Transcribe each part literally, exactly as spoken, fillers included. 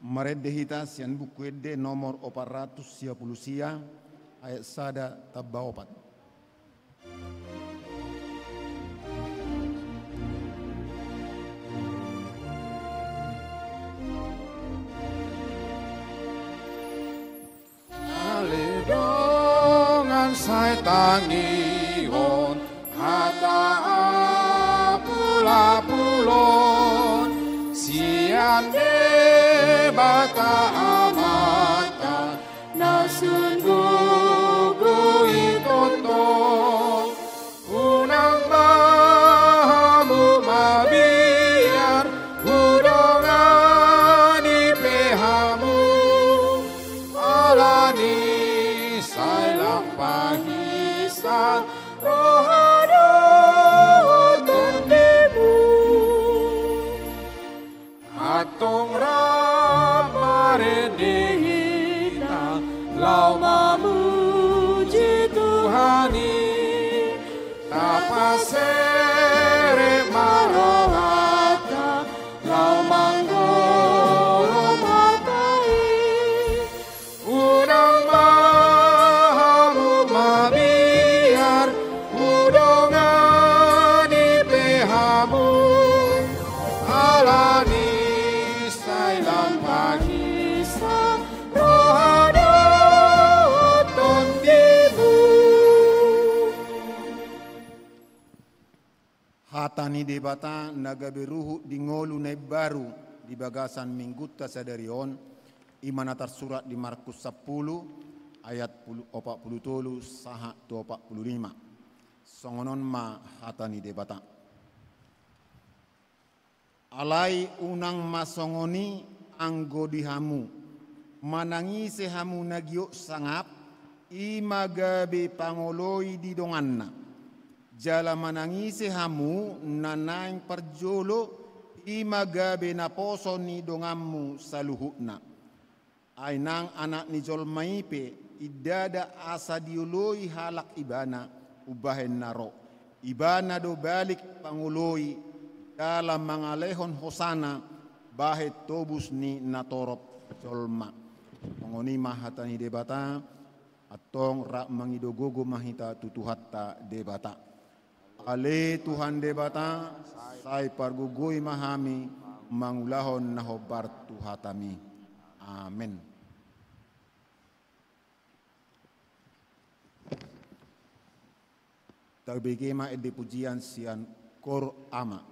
Marende hita sian Buku Ende nomor opat ratus sia pulu sia, ayat sada tamba opat. Ale dongan, sai tangihon hata apulapulon sian Debata Amanta na sun gogo i tongtong. Unang ma hamu mabiar, hudongani pe hamu, alani sai lam pahisan roha dohot tondimu. Antong rap marende hita laho mamuji Tuhan i, tapaserep ma rohanta laho manggorop hata i. Unang ma hamu mabiar, hudongani pe hamu, alani sai lam pahisan roha dohot tondimu. Hata ni Debata na gabe ruhut di ngolu na imbaru di bagasan minggunta sadari on, i ma na tarsurat di Markus sampulu, ayat pulu, opat pulu tolu sahat tu opat pulu lima. Songon on ma hata ni Debata. Alai unang ma songon i anggo di hamu, manang ise hamu na giot sangap, i ma gabe pangoloi di donganna. Jala manang ise hamu na naeng parjolo, i ma gabe naposo ni donganmu saluhutna. Ai nang Anak ni jolma i pe, indada asa dioloi halak Ibana, umbahen na ro. Ibana do balik pangoloi, jala mangalehon hosana, bahen tobus ni natorop jolma. Songon i ma hata ni Debata. Antong rap mangido gogo ma hita tu Tuhanta Debata. Ale Tuhan Debata, sai pargogoi ma hami mangulahon na hombar tu hataMi. Amen. Tabege ma ende pujian sian Kor Ama.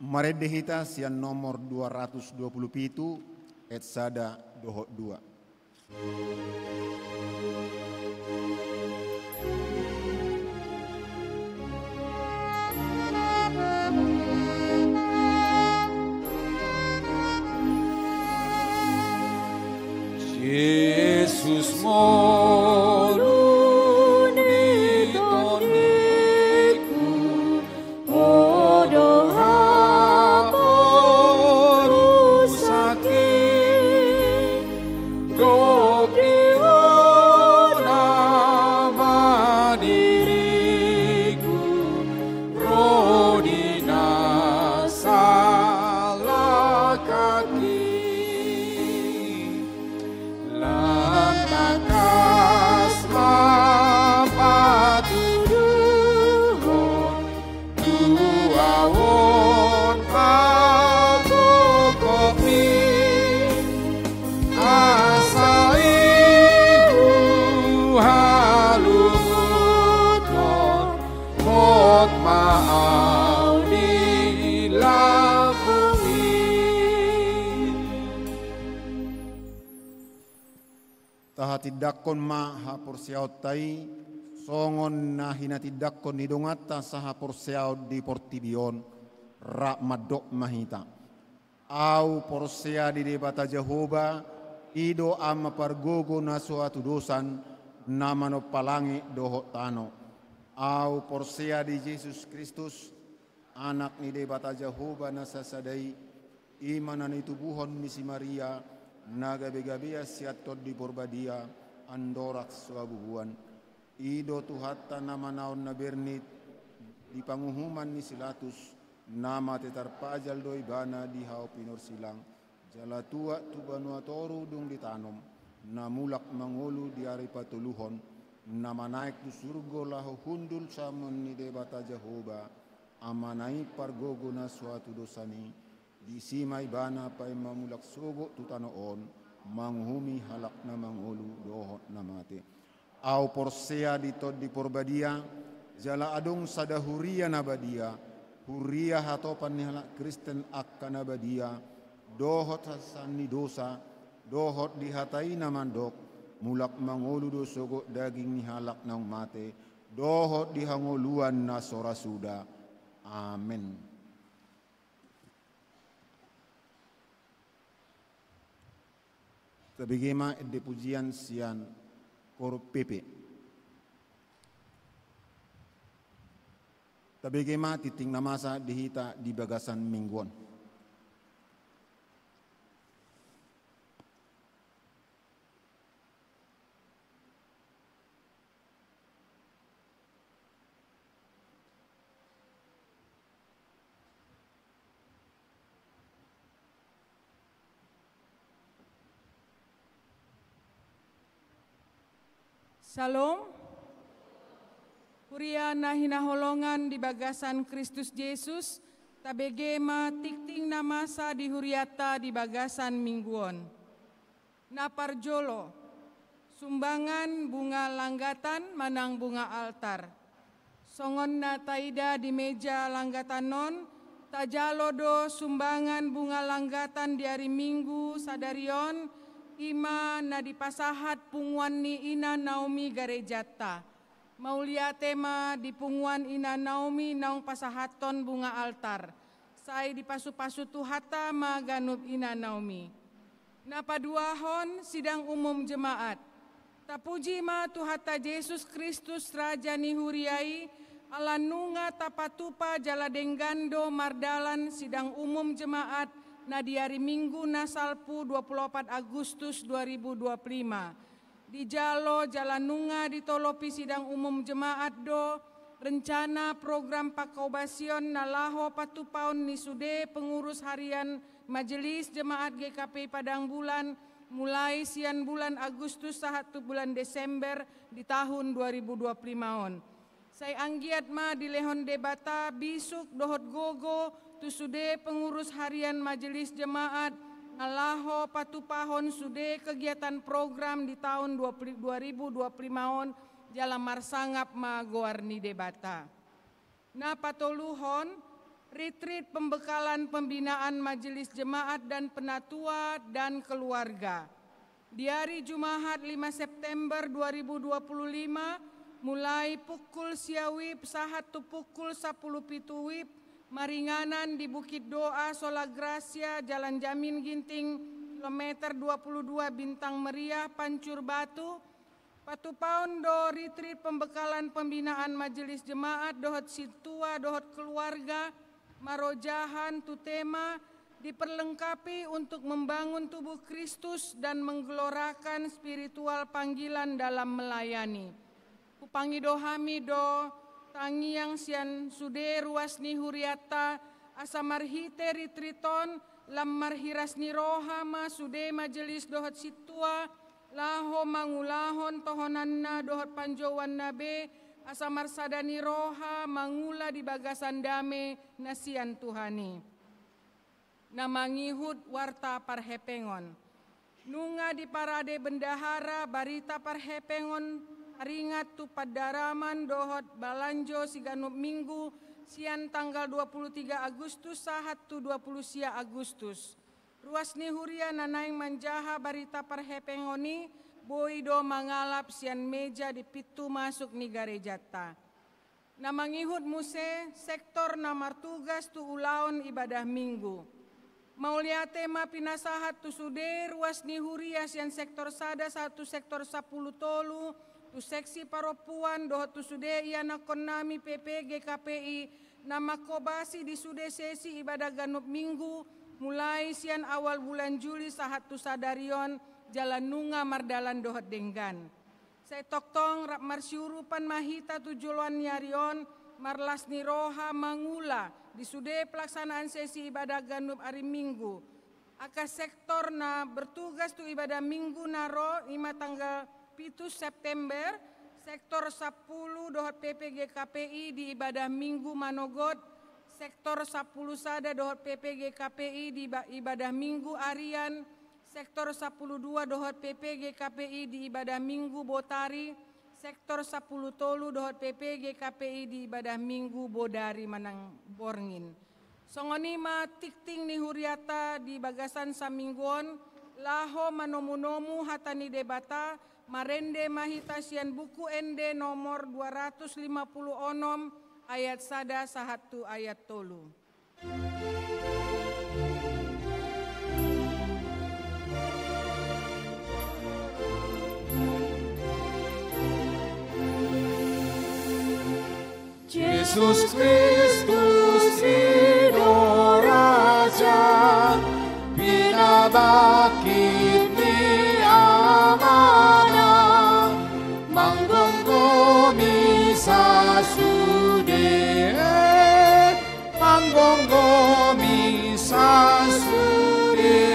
Marende hita sian nomor dua ratus dua puluh pitu, ayat sada dohot dua. Jesus molu ni tondingku, Ho do haporusangki, dob di Ho nama diringku, ro di na salangkangki. Lam tangkas ma patuduhon tu ahu on hagogoonmi, asa i huhalunguthon, hot ma ahu di lambungmi. Tahatindangkon ma haporseaonta i, songon na hinatindangkon ni donganta sahaporseaon di portibi on, rap mandok ma hita. Ahu porsea di Debata Jahowa, i do Ama pargogo na so hatudosan, na manompa langit dohot tano. Ahu porsea di Jesus Kristus, Anak ni Debata Jahowa na sasada i, i ma na nitubuhon ni si Maria, na gabegabean sian Tondi Porbadia, andorang so habubuhan. I do Tuhanta na manaon na bernit di panguhuman ni si Latus, na mate tarpajal do ibana di hau pinorsilang, jala tuat tu banua toru dung ditanom, na mulak mangolu di ari patoluhon, na manaek tu surgo laho hundul siamun ni Debata Jahowa, Amana i pargogo na so hatudosan i, disi ma ibana paima mulak sogot tu tano on, manguhumi halak na mangolu dohot na mate. Ahu porsea di Tondi Porbadia, jala adong sada huria na badia, huria hatopan ni halak Kristen angka na badia, dohot hasesaan ni dosa, dohot di hata i na mandok, mulak mangolu do sogot daging ni halak naung mate, dohot di hangoluan na so ra suda. Amen. Tabege ma ende pujian sian koor P P. Tabege ma tingting na masa di hita di bagasan minggu on. Syalom. Huria na hinaholongan di bagasan Kristus Jesus, tabege ma tingting na masa di hurianta di bagasan minggu on. Na parjolo, sumbangan bunga langgatan manang bunga altar. Songon na taida di meja langgatan on, tajalo do sumbangan bunga langgatan di ari Minggu sadari on, i ma na dipasahat punguan ni Ina Naomi garejanta. Mauliate ma di punguan Ina Naomi naung pasahathon bunga altar. Sai dipasupasu Tuhanta ma ganup Ina Naomi. Na paduahon, sidang umum jemaat. Tapuji ma Tuhanta Jesus Kristus, Raja ni huria i, ala nunga tapatupa jala denggan do mardalan sidang umum jemaat na di ari Minggu na salpu dua puluh opat Agustus dua ribu dua puluh lima. Dijalo jala nunga ditolopi sidang umum jemaat do rencana program pangkobasion na laho patupaon ni sude pengurus harian Majelis Jemaat G K P I Padang Bulan, mulai sian bulan Agustus sahat tu bulan Desember di tahun dua ribu dua puluh lima on. Sai anggiat ma dilehon Debata bisuk dohot gogo tu sude pengurus harian Majelis Jemaat na laho patupahon sude kegiatan program di tahun dua puluh, dua ribu dua puluh lima on, jala marsangap ma goar ni Debata. Na patoluhon, Ritrit pembekalan pembinaan Majelis Jemaat dan Penatua dan Keluarga. Di ari Jumahat lima September dua ribu dua puluh lima, mulai pukul sia wib sahat tu pukul sapuluh pitu wib, maringanan di Bukit Doa, Sola Gracia, Jalan Jamin Ginting, kilometer dua puluh dua, Bintang Meriah, Pancur Batu. Patupaon do ritrit pembekalan pembinaan Majelis Jemaat dohot sintua dohot keluarga, marojahan tu tema diperlengkapi untuk membangun tubuh Kristus dan menggelorakan spiritual panggilan dalam melayani. Hupangido hami do tangiang sian sude ruas ni hurianta, asa marhite ritrit on lam marhiras ni roha ma sude majelis dohot sintua, laho mangulahon tohonanna dohot panjouanna be, asa marsada ni roha mangula di bagasan dame na sian Tuhan i. Na mangihut warta parhepengon. Nunga diparade bendahara barita parhepengon taringot tu pandaraman dohot balanjo siganup minggu sian tanggal dua puluh tiga Agustus sahat tu dua puluh sia Agustus. Ruas ni huria na naeng manjaha barita parhepengon i boi do mangalap sian meja di pintu masuk ni garejanta. Na mangihut muse sektor na martugas tu ulaon ibadah Minggu. Mauliate ma pinasahat tu sude ruas ni huria sian sektor sada sahat tu sektor sapuluh tolu, tu seksi parompuan dohot tu sude ianakkonnami P P G K P I na manghobasi di sude sesi ibadah ganup Minggu, mulai sian awal bulan Juli sahat tu sadari on, jala nunga mardalan dohot denggan. Sai tongtong rap marsiurupan ma hita tu joloan ni ari on, marlas ni roha mangula di sude pelaksanaan sesi ibadah ganup ari Minggu. Angka sektor na bertugas tu ibadah Minggu na ro, i ma tanggal pitu September, sektor sapuluh dohot P P G K P I di ibadah Minggu Manogot, sektor sapuluh sada dohot P P G K P I di ba-, ibadah Minggu Arian, sektor sapuluh dua dohot P P G K P I di ibadah Minggu Botari, sektor sapuluh tolu dohot P P G K P I di ibadah Minggu Bodari manang Borngin. Songon i ma tingting ni hurianta di bagasan saminggu on, laho manomunomu hata ni Debata, marende ma hita sian Buku Ende nomor dua ratus lima puluh onom, ayat sada sahat tu ayat tolu. Jesus Kristus i do Raja, pinabangkit ni Amana, manggomgomi sasude, manggomgomi sasude.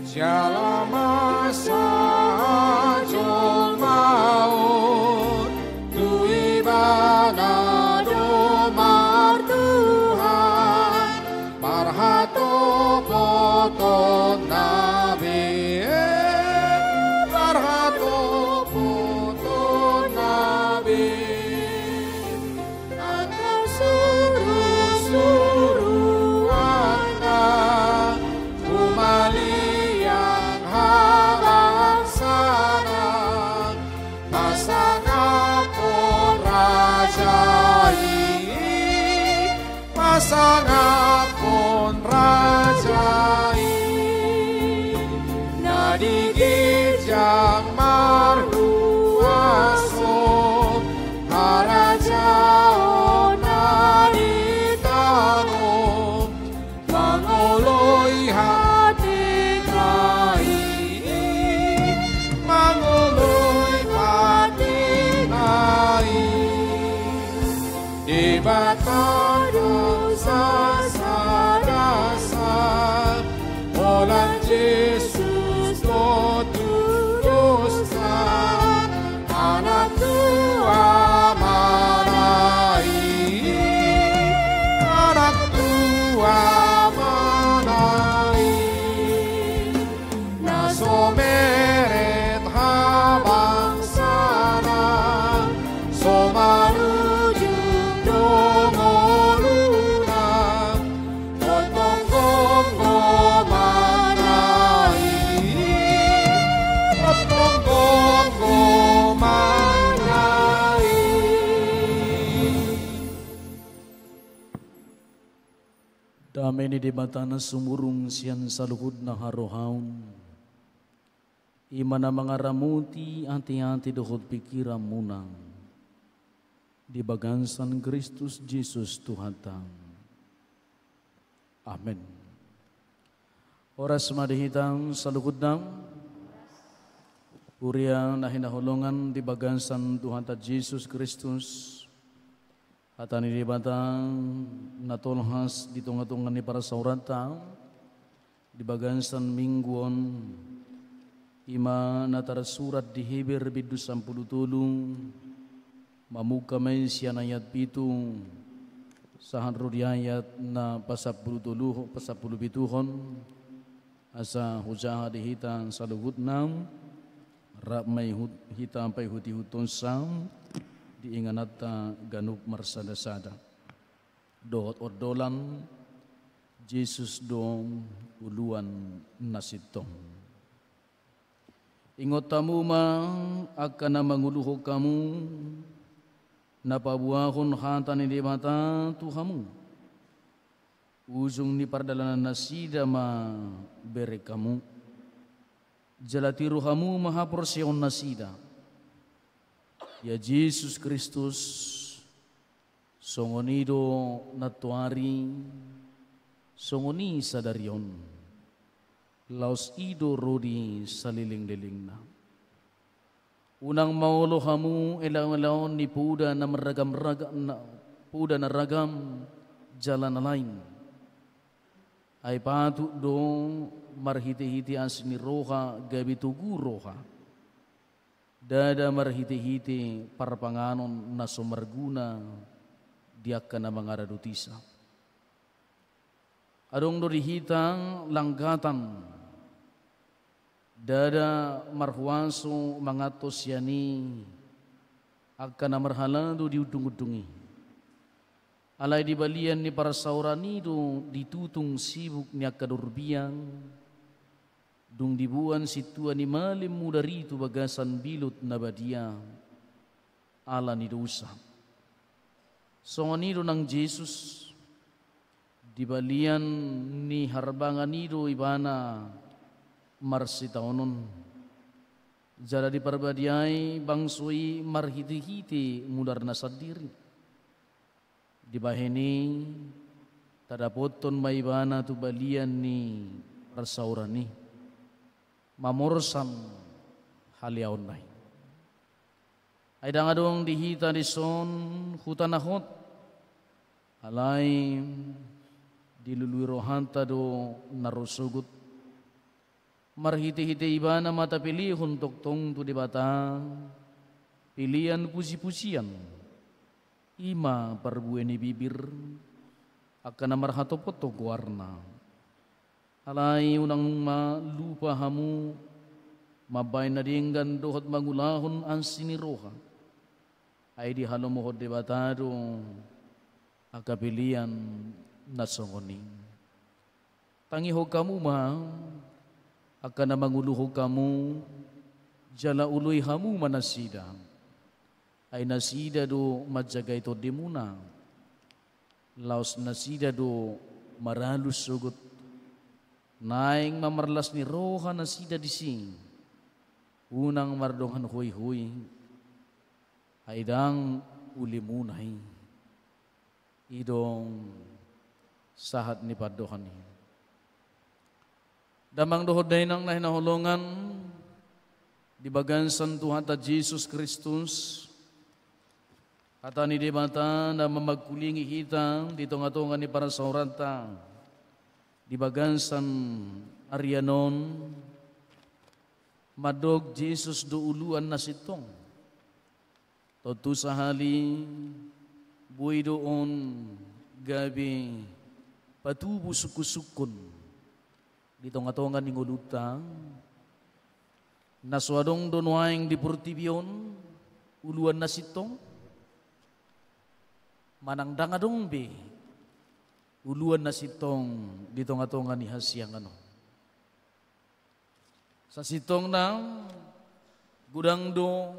Jala masa jolma on tu Ibana do martuhan, marhatopoton na be, marhatopoton na be. Nangkok surusuruanna, humaliang habangsana, pasangaphon raja i, pasangaphon raja i. Na di ginjang marhuaso, harajaonna di tano, mangoloi hatena i, mangoloi hatena i. Debata do sasada, holan Jesus do tudosa, anak tu amana i, anak tu amana i. Na so meret habangsana, so marujung dongan Dame ni Debata na sumurung sian saluhutna harohaon, i ma na mangaramoti ateate dohot pingkiranmuna di bagasan Kristus Jesus Tuhanta. Amen. Horas ma di hita saluhutna. Huria na hinaholongan di bagasan Tuhanta Jesus Kristus, hata ni Debata na tolhas di tongatonga ni parsaoranta di bagasan minggu on, i ma na tarsurat di Heber bindu sampulu tolu, mamungka ma i sian ayat pitu sahat ro di ayat na pasampulu tolu, pasampulu pituhon, asa hujaha di hita saluhutna, rap ma i hut-, hita paihutihuthonsa di ingananta ganup marsadasada. Dohot ondolan, Jesus do uluan na sintong. Ingot hamu ma angka na manguluhon hamu, na paboahon hata ni Debata tu hamu. Ujung ni pardalanannasida ma bereng hamu. Jala tiru hamu ma haporseaonnasida. Ia Jesus Kristus, songon i do nantoari, songon i sadari on, laos i do ro di salelenglelengna. Unang ma olo hamu elaonelaon ni poda na marragamraga-, na, poda na ragam jala na lain. Ai patut do marhitehite asi ni roha gabe togu roha. Ndada marhitehite parpanganon na so marguna di angka na mangaradotisa. Adong do di hita langgatan, ndada marhuaso mangantos sian i angka na marhalado di undungundung i. Alai di balian ni parsaoran i do ditutung sibuk ni angka dorbiang, dung diboan sintua ni malem mudar i tu bagasan bilut na badia ala ni dosa. Songon i do nang Jesus, di balian ni harbangan i do ibana marsitaonon. Jala diparbadiai bangso i marhitehite mudarna sandiri. Dibahen i, tadapothon ma ibana tu balian ni parsaoran i, mamorsan haleaonna i. Ai ndang adong di hita dison huta na hot, alai dilului rohanta do na ro sogot. Marhitehite ibana ma tapilihon tongtong tu Debata pilian pujipujian, i ma parbue ni bibir, angka na marhatopothon goarna. Alai unang ma lupa hamu mambahen na denggan dohot mangulahon ansi ni roha. Ai dihalomohon Debata do angka pilian na songon i. Tangihon hamu ma angka na manguluhon hamu, jala oloi hamu ma nasida. Ai nasida do manjagai tondimuna. Laos nasida do maralus sogot. Naeng ma marlas ni roha nasida disi. Unang mardongan hoihoi. Ai ndang ulimuna i. I do sahat ni pandohan i. Damang dohot dainang na hinaholongan di bagasan Tuhanta Jesus Kristus, hata ni Debata na mamangkulingi hita di tongatonga ni parsaoranta di bagasan arian on, mandok Jesus do uluan na sintong. Tontu sahali, boi do on gabe patubu sungkunsungkun di tongatonga ni ngolunta, na so adong do nuaeng di portibi on uluan na sintong, manang ndang adong be uluan na sintong di tongatonga ni hasiangan on. Sasintongna, godang do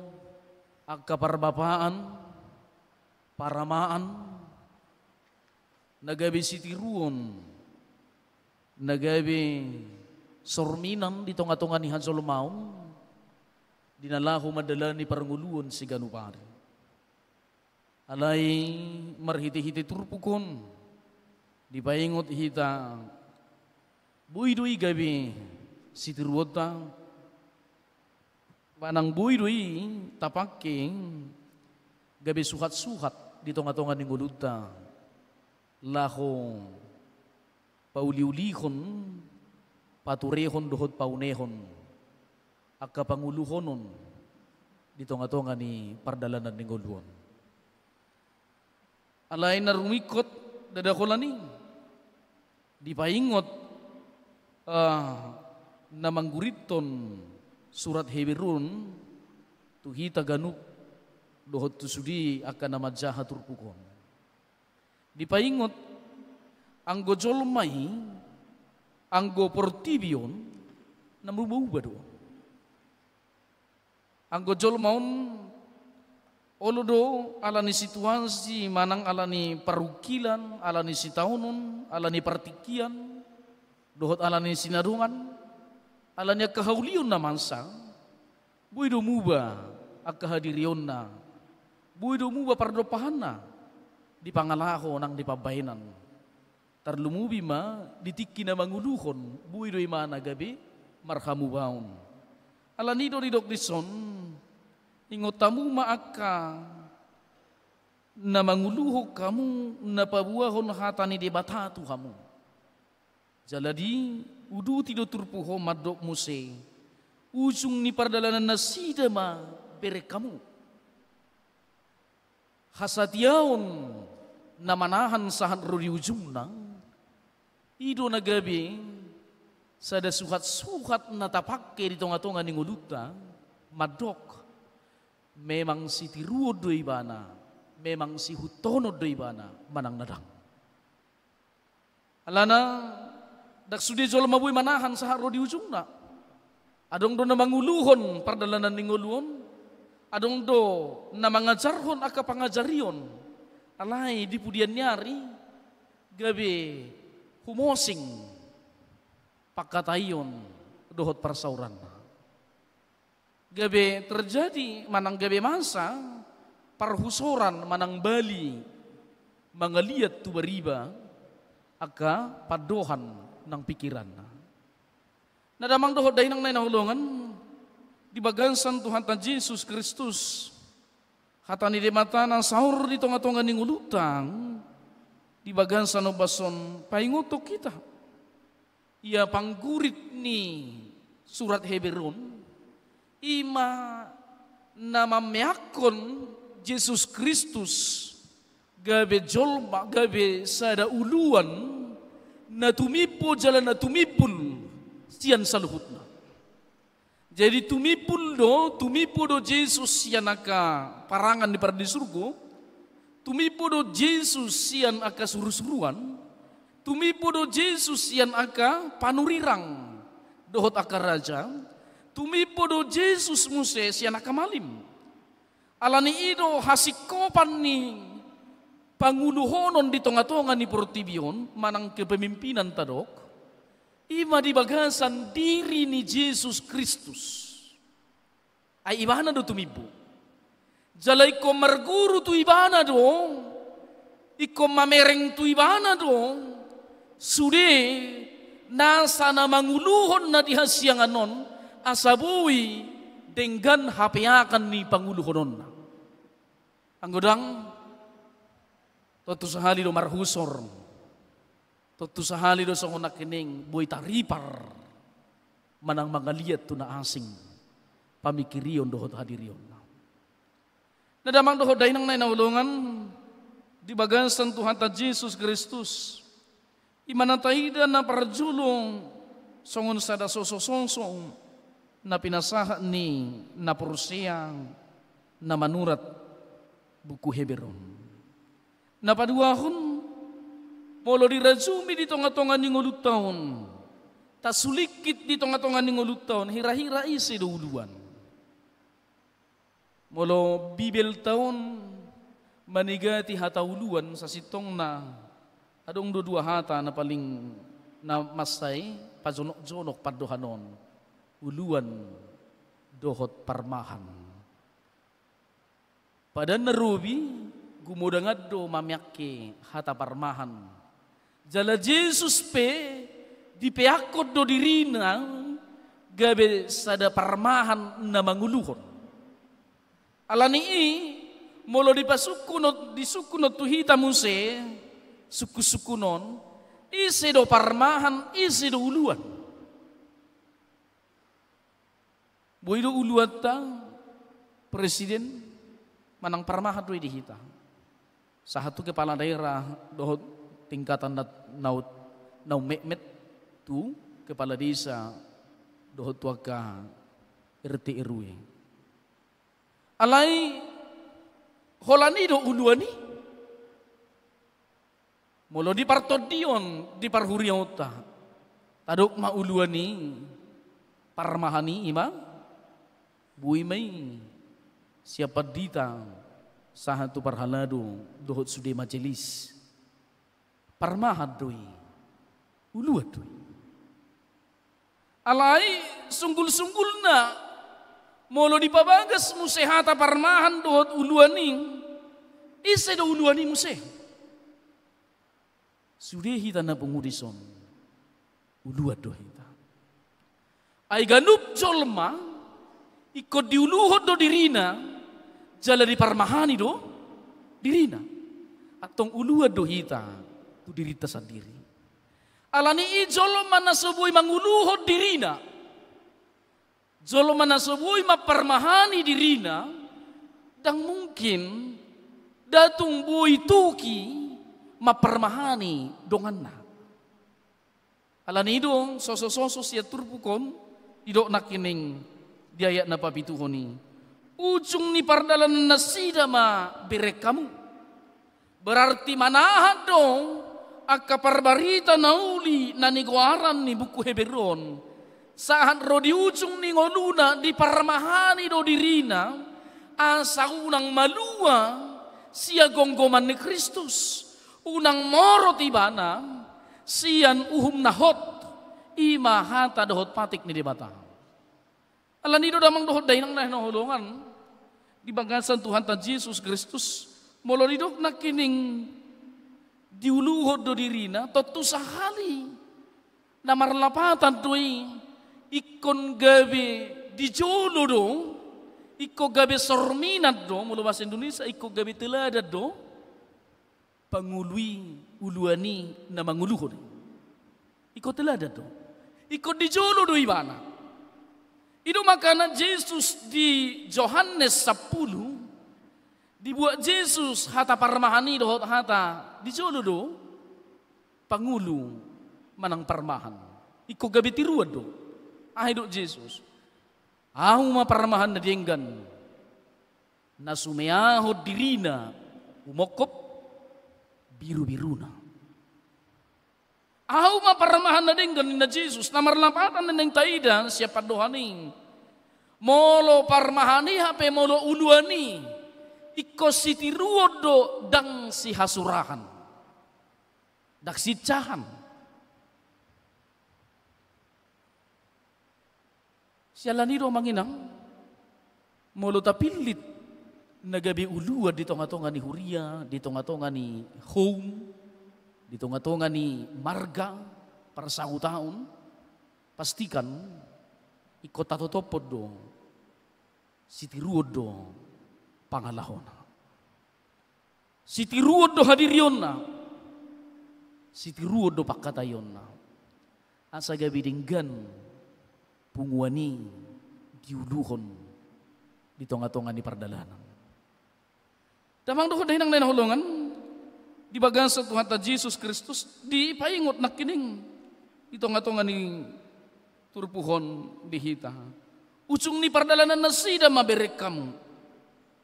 angka parbapaan, paramaan, na gabe sitiruon na gabe sorminan di tonga-tonga ni hajolmaon, di na laho mandalani parngoluon siganup ari. Alai marhite-hite turpuk on, dipaingot hita, boi do i gabe sitiruonta, manang boi do i tapangke gabe suhat-suhat di tonga-tonga ni ngolunta, laho pauli-ulihon, paturehon dohot paunehon angka panguluhonon di tonga-tonga ni pardalanan ni ngolu on. Alai na rumingkot, ndada holan i, dipaingot, ah, na manggurithon surat Heber on tu hita ganup dohot tu sude angka na manjaha turpuk on. Dipaingot, anggo jolma i, anggo portibi on, na muba-uba do. Anggo jolma on, olo do ala ni situasi manang ala ni parungkilan, ala ni sitaonon, ala ni partingkian, dohot ala ni sinadongan, ala ni angka haulion na mansa, boi do muba angka hadirionna, boi do muba pardompahanna di pangalaho nang di pambahenan. Tarlumobi ma di tingki na manguluhon, boi do ibana gabe marhamubaon. Ala ni i do didok dison, ingot hamu ma angka na manguluhon hamu, na paboahon hata ni Debata tu hamu. Jala diuduti do turpuk on mandok muse, ujung ni pardalanan nasida ma bereng hamu. Hasatiaon na manahan sahat ro di ujungna, i do na gabe sada suhat-suhat na tapangke di tonga-tonga ni ngolunta, mandok, memang sitiruon do ibana, memang sihuthononhon do ibana, manang na ndang. Alana, ndang sude jolma boi manahan sahat ro di ujungna. Adong do na manguluhon pardalanan ni ngolu on, adong do na mangajarhon angka pangajarion, alai di pudian ni ari gabe humosing pangkataion dohot parsauranna. Gabe terjadi manang gabe masa parhusoran manang bali mangaliat tu bariba angka pandohan nang pingkiranna. Na damang dohot dainang na hinaholongan, di bagasan Tuhanta Jesus Kristus, hata ni Debata na saor di tonga-tonga ni ngolunta, di bagasan ombas on paingothon hita. Ia panggurit ni surat Heber on, i ma na mameakhon Jesus Kristus gabe jolma, gabe sada uluan na tumimbo jala na tumimbul sian saluhutna. Jadi tumimbul do, tumimbo do Jesus sian angka parangan ni pardisurgo, tumimbo do Jesus sian angka surusuruan, tumimbo do Jesus sian angka panurirang dohot angka raja, tumimbo do Jesus muse sian angka malim. Ala ni i do hasingkopan ni panguluhonon di tonga-tonga ni portibi on, manang kepemimpinan tadok, i ma di bagasan diri ni Jesus Kristus. Ai ibana do tumimbo. Jala ingkon marguru tu ibana do, ingkon mamereng tu ibana do, sude nasa na manguluhon na di hasiangan on, asa boi denggan hapeakan ni panguluhononna. Anggo ndang, tontu sahali do marhusor. Tontu sahali do songon nangkining boi taripar manang mangaliat tu na asing pamingkirion dohot hadirionna. Na damang dohot dainang na hinaholongan, di bagasan Tuhanta Jesus Kristus, i ma na taida na parjolo songon sada sosososo na pinasahat ni na porsea na manurat buku Heber on. Na paduahon, molo dirajumi di tonga-tonga ni ngolunta on, tasulingkit di tonga-tonga ni ngolunta on, hira-hira ise do uluan. Molo Bibelta on manigati hata uluan, sasintongna adong do dua hata na paling Na mansai pajonok-jonok pandohan on, uluan dohot parmahan. Padan na robi, gumodangan do mameakke hata parmahan. Jala Jesus pe dipeakkon do dirina gabe sada parmahan na manguluhon. Alani i, molo dipasungkun on, disungkun on tu hita muse, sungkun-sungkun on, ise do parmahan, ise do uluan? Boi do uluanta presiden, manang parmahan do i di hita. Sahat tu kepala daerah dohot tingkatan na, na, na ummetmet tu kepala desa dohot tu angka R T R W. Alai holan i do uluan i? Molo di partondion, di parhuriaonta, tadok ma uluan i, parmahan i, i ma, boi ma i sian pandita sahat tu parhalado dohot sude majelis. Parmahan do i, uluan do i. Alai sunggul-sunggulna, molo dipabagas muse hata parmahan dohot uluan i, ise do uluan i muse? Sude hita na pungu dison, uluan do hita. Ai ganup jolma ingkon diuluhon do dirina, jala diparmahani do dirina. Antong uluan do hita tu dirinta sandiri. Alani i jolma na so boi manguluhon dirina, jolma na so boi mamparmahani dirina, ndang mungkin ndang tung boi tuki mamparmahani donganna. Alani i do soso-soso sian turpuk on, didok nangkining di ayat na papituhon i: Ujung ni pardalanannasida ma bereng hamu. Berarti manahan do angka parbarita na uli na nigoaran ni buku Heber on, sahat ro di ujung ni ngoluna diparmahani do dirina, asa unang malua sian gomgoman ni Kristus, unang morot ibana sian uhum na hot, i ma hata dohot patik ni Debata. Alani i do damang dohot dainang na hinaholongan di bagasan Tuhanta Jesus Kristus, molo didok nangkining diuluhon do dirina, tontu sahali na marlapatan do i, ingkon gabe di jolo do, ingkon gabe sorminan do, molo bahasa Indonesia ingkon gabe teladan do. Pangulu i, uluan i na manguluhon. Ingkon teladan do. Ingkon di jolo do ibana. I do makana Jesus di Johannes sampulu, dibuat Jesus hata parmahan i dohot hata di jolo do, pangulu manang parmahan. Ingkon gabe tiruan do. Aha didok Jesus? Ahu ma parmahan na denggan, na sumeahon dirina umongkop birubiruna. Ahu ma parmahan na denggan, ninna Jesus, na marlapatan na naeng taida sian pandohan i. Molo parmahan i hape molo uluan i, ingkon sitiruon do, ndang sihasurahan, ndang sihinsahan. Siala ni i do amang inang, molo tapillit na gabe uluan di tongatonga ni huria, di tongatonga ni houm, di tongatonga ni marga, parsahutaon, pastikan ingkon tatotophon do, sitiruon do pangalahona. Sitiruon do hadirionna, sitiruon do pangkataionna. Asa gabe denggan punguan i diuluhon di tongatonga ni pardalanan. Damang dohot dainang na hinaholongan di bagasan Tuhanta Jesus Kristus, dipaingot nangkining di tongatonga ni turpuk on di hita. Ujung ni pardalanannasida ma bereng hamu.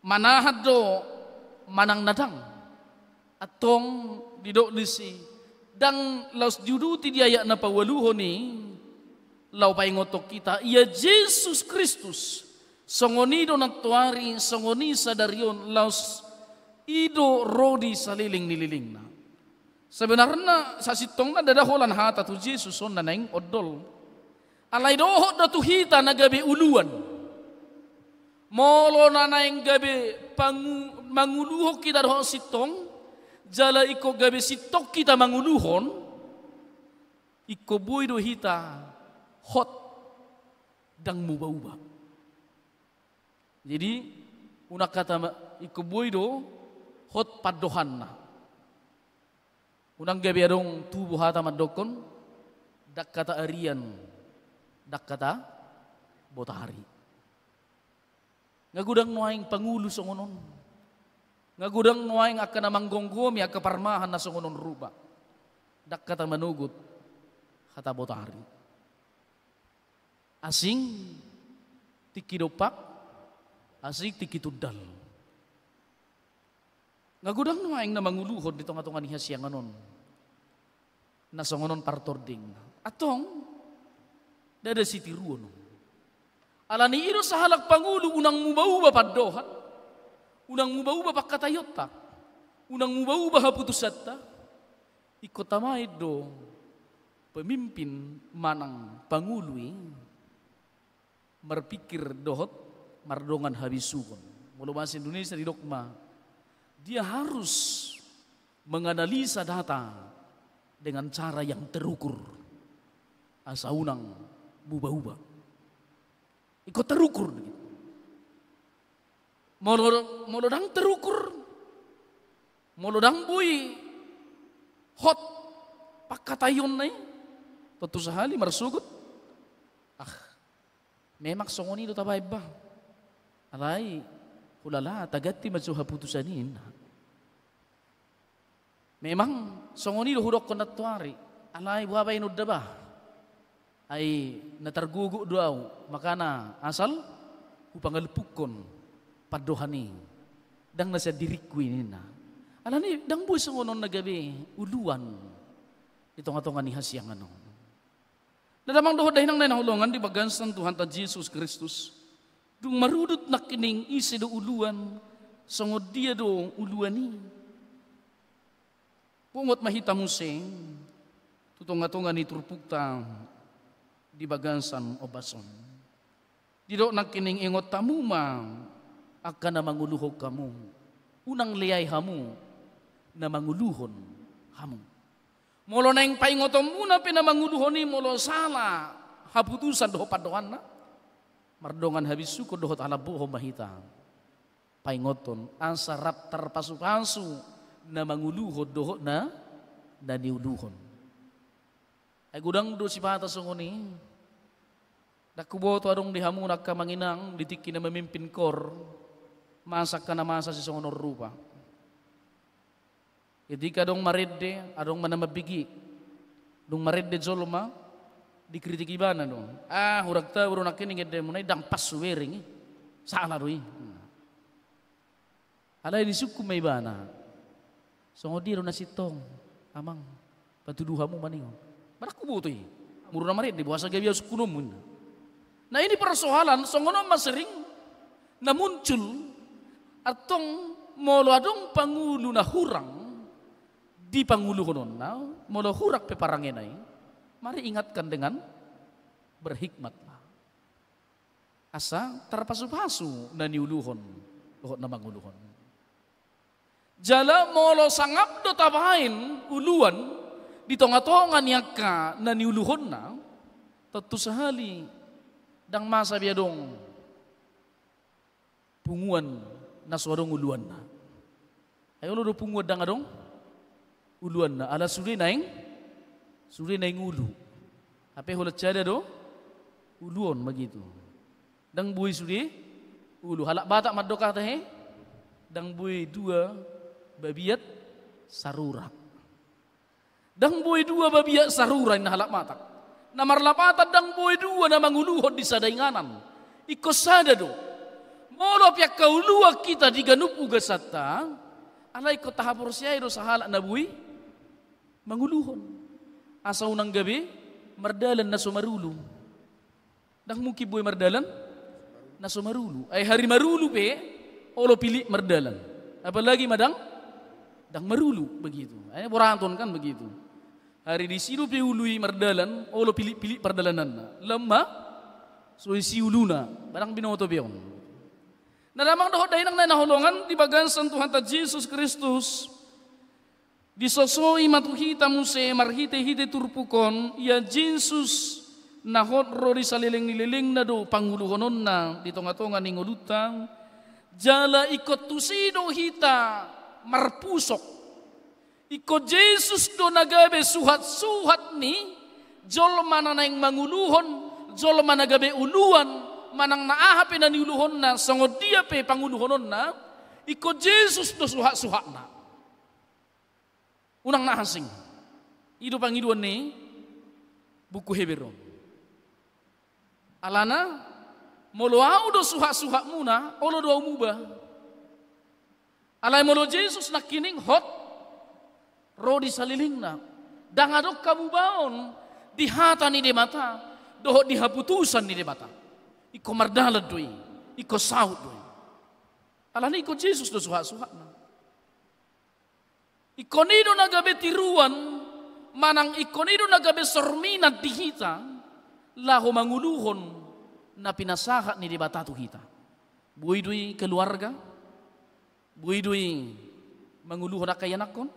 Manahan do manang na ndang. Antong didok disi, ndang laos diuduti di ayat na paualuhon i, laho paingothon hita, ia Jesus Kristus, songon i do nantoari, songon i sadari on, laos i do ro di saleleng ni lelengna. Sebenarna sasintongna ndada holan hata tu Jesus on na naeng ondol. Alai dohot do tu hita na gabe uluan. Molo na naeng gabe pangu-, manguluhon hita dohot sintong, jala ingkon gabe sintong hita manguluhon, ingkon boi do hita hot, ndang muba-uba. Jadi, unang hata ma-, ingkon boi do hot pandohanna. Unang gabe adong tubu hata mandokkon, ndang hata arian, ndang hata botari. Nga godang nuaeng pangulu songon on. Nga godang nuaeng angka na manggomgomi angka parmahan na songon on rupa. Ndang hata manogot hata botari. Asing tingki dompak, asing tingki tundal. Nga godang nuaeng na manguluhon di tonga-tonga ni hasiangan on na songon on partording. Antong, ndada sitiruon. Alani i do sahalak pangulu unang muba-uba pandohan, unang muba-uba pangkataionta, unang muba-uba haputusanta. Ingkon tamaen do pemimpin manang pangulu i marpikir dohot mardongan habisuhon. Molo bahasa Indonesia didok ma, dia harus menganalisa data dengan cara yang terukur. Asa unang muba-uba. Ingkon terukur do gitu. Molo, molo ndang terukur, molo ndang boi hot pangkataionna i, tontu sahali marsogot. Ah, memang songon i do tabaen bah. Alai, hulala, taganti ma jo haputusan i, ninna. Memang songon i do hudokkon nantoari, alai boha baenon da bah. Ai na targogok do au, makana asal hupangalpukkon pandohan i. Ndang na sian diringku i, ninna. Alani ndang boi songon on na gabe uluan di tonga-tonga ni hasiangan on. Na damang dohot dainang na hinaholongan di bagasan Tuhanta Jesus Kristus, dung marudut nangkining ise do uluan, songon dia do uluan i. Pungot ma hita muse tu tonga-tonga ni turpukta di bagasan ombas on. Didok nangkining ingot hamu ma angka na manguluhon hamu, unang leai hamu na manguluhon hamu. Molo naeng paingotonmuna pe na manguluhon i, molo sala haputusan dohot pandohanna, mardongan habisuhon dohot halambohon ma hita paingothon, asa rap tarpasu-pasu na manguluhon dohot na, na niuluhon. Ai godang do sipata songon i. Ndang huboto adong di hamu angka amang inang di tingki na mamimpin kor, masa angka na masa sisongon on rupa. Ketika adong marende, adong ma na mambege. Dung marende jolma, dikritik ibana do. Ah, hurang tabo do nangkining endemuna i, ndang pas hubereng i. Sala do i. Alai disungkun ma ibana, songon dia do na sintong, amang? Patudu hamu ma ninna. Ba ndang huboto i. Molo na marende, boasa gabe au sungkunonmu, ninna. Nah, ini persoalan songon on ma sering na muncul. Antong molo adong pangulu na hurang di panguluhononna, molo hurang pe parangena i, mari ingatkan dengan berhikmatlah. Asa tarpasu-pasu na niuluhon dohot na manguluhon. Jala molo sangap do tabaen uluan di tonga-tonga ni angka na niuluhonna, tontu sahali ndang masa be adong punguan na so adong uluanna. Ai olo do punguan ndang adong uluanna, ala sude naeng, sude naeng ulu. Hape holan sada do ulu on, begitu. Ndang boi sude ulu. Halak Batak mandok hata he, ndang boi dua babiat sarurak. Ndang boi dua babiat sarurak, ninna halak Batak. Na marlapatan ndang boi dua na manguluhon di sada inganan. Ingkon sada do. Molo pe angka uluan hita di ganup ugasanta, alai ingkon tahaporseai do sahalak na boi manguluhon. Asa unang gabe mardalan na so marulu. Ndang mungkin boi mardalan na so marulu. Ai hari marulu pe olo pilit mardalan. Apalagi ma ndang, Ndang marulu begitu. Akhirnya boraton kan begitu. Ari disi dope ulu i mardalan, olo pilik-pilik pardalananna. Lam ma so isi uluna, barang binoto be on. Na damang dohot dainang na hinaholongan di bagasan Tuhanta Jesus Kristus, disosoi ma tu hita muse marhite-hite turpuk on, ia Jesus na hot ro di saleleng ni lelengna do panguluhononna di tonga-tonga ni ngolunta, jala ingkon tusi do hita marpusok. Ingkon Jesus do na gabe suhat-suhat ni jolma na naeng manguluhon, jolma na gabe uluan, manang na aha pe na niuluhonna, songon dia pe panguluhononna, ingkon Jesus do suhat-suhatna. Unang na asing. I do pangidoan ni buku Heber on. Alana, molo ahu do suhat-suhatmuna, olo do ahu muba. Alai molo Jesus nangkining hot ro di salelengna, ndang adong hamubaon di hata ni Debata dohot di haputusan ni Debata. Ingkon mardalan do i, ingkon saut do i. Alana ingkon Jesus do suhat-suhatna. Ingkon i do na gabe tiruan, manang ingkon i do na gabe sorminan di hita, laho manguluhon na pinasahat ni Debata tu hita. Boi do i keluarga, boi do i manguluhon angka ianakhon,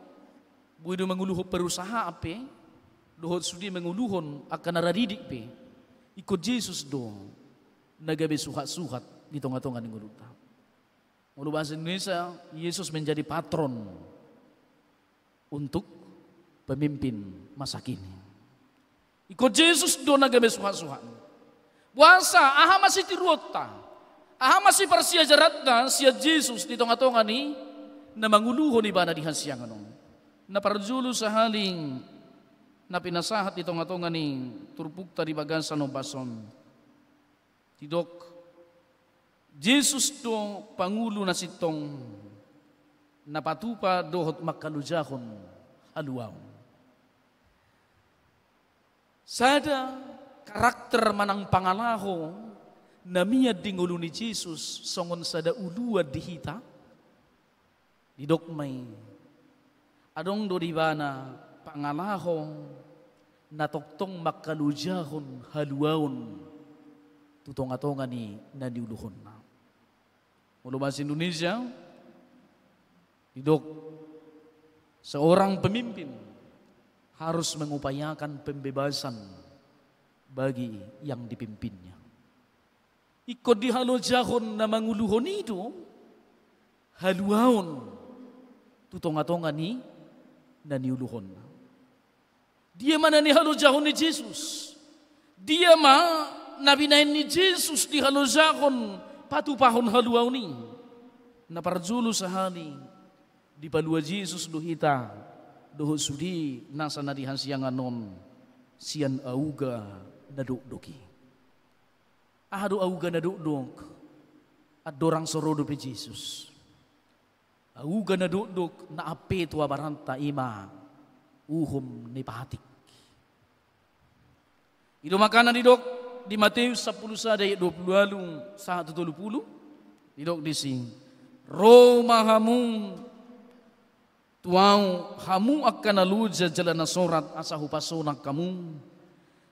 boi do manguluhon perusahaan pe, dohot sude manguluhon angka na ra didik pe, ingkon Jesus do na gabe suhat-suhat di tonga-tonga ni ngolunta. Molo bahasa Indonesia, Yesus menjadi patron untuk pemimpin masa kini. Ingkon Jesus do na gabe suhat-suhat. Boasa, aha ma sitiruonta, aha ma siparsiajaranta sian Jesus di tonga-tonga ni na manguluhon ibana di hasiangan on. Na parjolo sahali na pinasahat di tonga-tonga ni turpukta di bagasan ombas on. Didok, Jesus do pangulu na sintong na patupa dohot mangkalojahon haluaon. Sada karakter manang pangalaho na mian di ngolu ni Jesus songon sada uluan di hita, didok ma i, adong do di ibana pangalaho na tongtong mangkalojahon haluaon tu tonga-tonga ni na niuluhonna. Molo bahasa Indonesia, didok, seorang pemimpin harus mengupayakan pembebasan bagi yang dipimpinnya. Ingkon dihalojahon na manguluhon i do haluaon tu tonga-tonga ni na niuluhonna. Dia ma na nihalojahon ni Jesus? Dia ma na binahen ni Jesus dihalojahon patupahon haluaon i? Na parjolo sahali, dipalua Jesus do hita dohot sude nasa na di hasiangan on sian auga na dokdok i. Aha do auga na dokdok? Andorang so ro dope Jesus. Auga na dokdok na ampe tu abaranta i ma uhum ni patik. I do makana didok di Mateus sampulu sada ayat dua pulu ualu sahat tu tolu pulu, didok disi, ro ma hamu tu Ahu, hamu angka na loja jala na sorat, asa hupasonang hamu.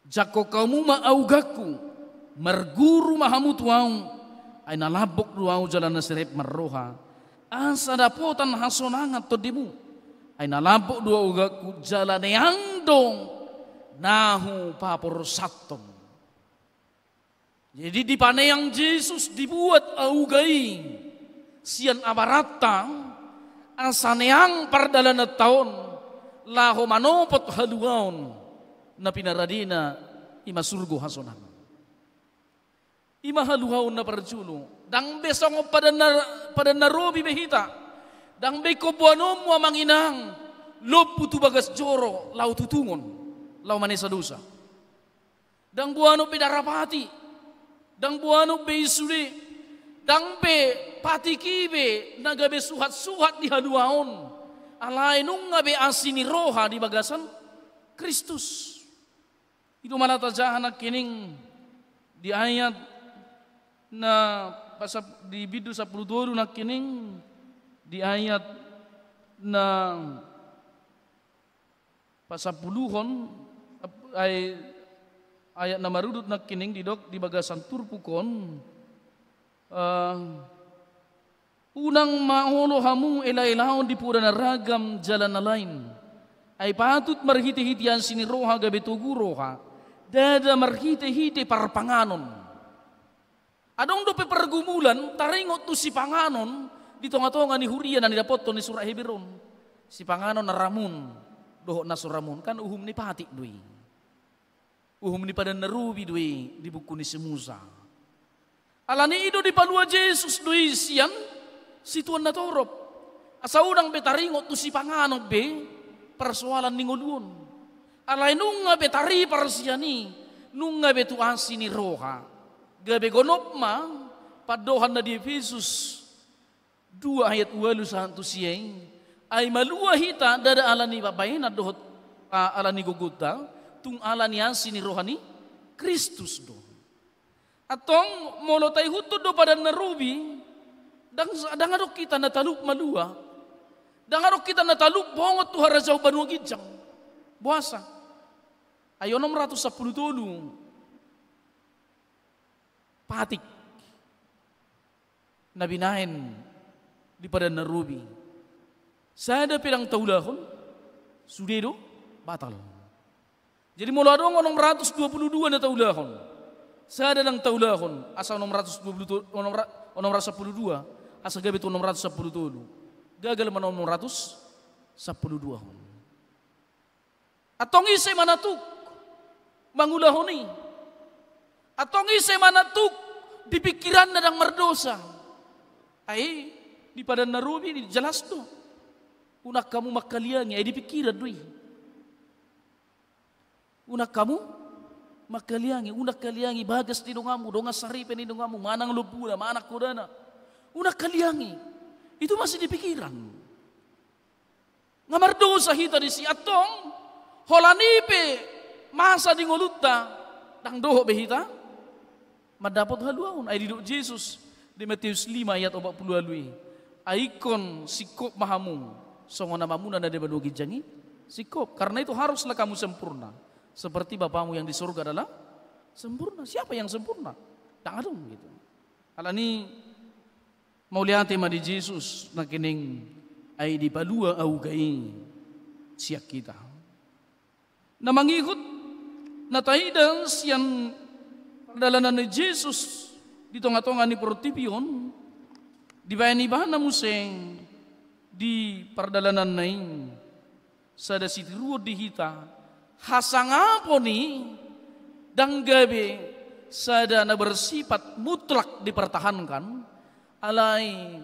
Jangkon hamu ma augangku, marguru ma hamu tu Ahu, ai na lambok do Ahu jala na serep marroha, asa dapotan hasonangan tondimu. Ai na lambok do augangku jala neang do na hupaporsanhon. Jadi dipaneang Jesus, dibuat auga i sian abaranta, asa neang pardalananta on laho manopot haluaon na pinaradena, i ma surgo hasonangan. I ma haluaon na parjolo. Ndang be songon padan na, padan na robi be hita. Ndang be ingkon boanonmu amang inang lombu tu bagas joro laho tutungon, laho manesa dosa. Ndang boanon be darapati, ndang boanon be i sude, ndang be patik i be na gabe suhat-suhat di haluaon, alai nunga be asi ni roha di bagasan Kristus. I do ma na tajaha nangkining di ayat na pasap-, di bindu sampulu tolu nangkining di ayat na pasampuluhon, ap-, ai-, ayat na marudut nangkining didok di bagasan turpuk on, eh, unang ma olo hamu ela-elaon di poda na ragam jala na lain. Ai patut marhite-hite asi ni roha gabe togu roha, ndada marhite-hite parpanganon. Adong dope pargumulan taringot tu sipanganon di tonga-tonga ni huria na nidapothon ni surat Heber on. Sipanganon na ramun dohot na so ramun, kan uhum ni patik do i. Uhum ni padan na robi do i di buku ni si Musa. Alani i do dipalua Jesus do i sian situan na torop. Asa unang be taringot tu sipanganon be parsoalan ni ngolu on. Alai nunga be taripar sian i, nunga be tu asi ni roha. Gabe gonop ma pandohan na di Efesus dua ayat ualu sahat tu sia i. Ai malua hita ndada alani pambahenan dohot, ah, alani gogonta, tung alani asi ni roha ni Kristus do. Antong molo taihuthon do padan na robi, ndang, ndang adong hita na talup malua. Ndang adong hita na talup bongot tu harajaon banua ginjang. Boasa? Ai onom ratus sampulu tolu patik na binahen di padan na robi. Sada pe ndang taulahon, sude do batal. Jadi molo adong onom ratus dua pulu dua na taulahon, sada ndang taulahon, asa onom ratus dua pulu tolu, onom ra-, onom ratus sampulu dua, asa gabe tu onom ratus sampulu tolu. Gagal ma na onom ratus sampulu dua on. Antong ise ma na tuk mangulahon i? Antong ise ma na tuk di pingkiranna ndang mardosa? Ai di padan na robi i jelas do. Unang hamu mangkaliangi, ai di pingkiran do i. Unang hamu mangkaliangi, unang kaliangi bagas ni donganmu, dongan saripe ni donganmu, manang lombuna, manang godana. Unang kaliangi. Itu masih di pikiran. Nga mardosa hita disi, antong holan i pe masa di ngolunta ndang dohot be hita mandapot haluaon. Ai didok Jesus di Matius lima ayat opat pulu ualu i, ai ingkon singkop ma hamu songon Amamuna na di banua ginjang i singkop. Karena itu haruslah kamu sempurna seperti Bapamu yang di sorga adalah sempurna. Siapa yang sempurna? Ndang adong gitu. Alani mauliate ma di Jesus nangkining, ai dipalua auga i sian hita. Na mangihut na taida sian pardalanan ni Jesus di tonga-tonga ni portibi on, dibaen ibana muse di pardalananna i sada sitiruon di hita, hasangapon i ndang gabe sada na bersifat mutlak dipertahankan, alai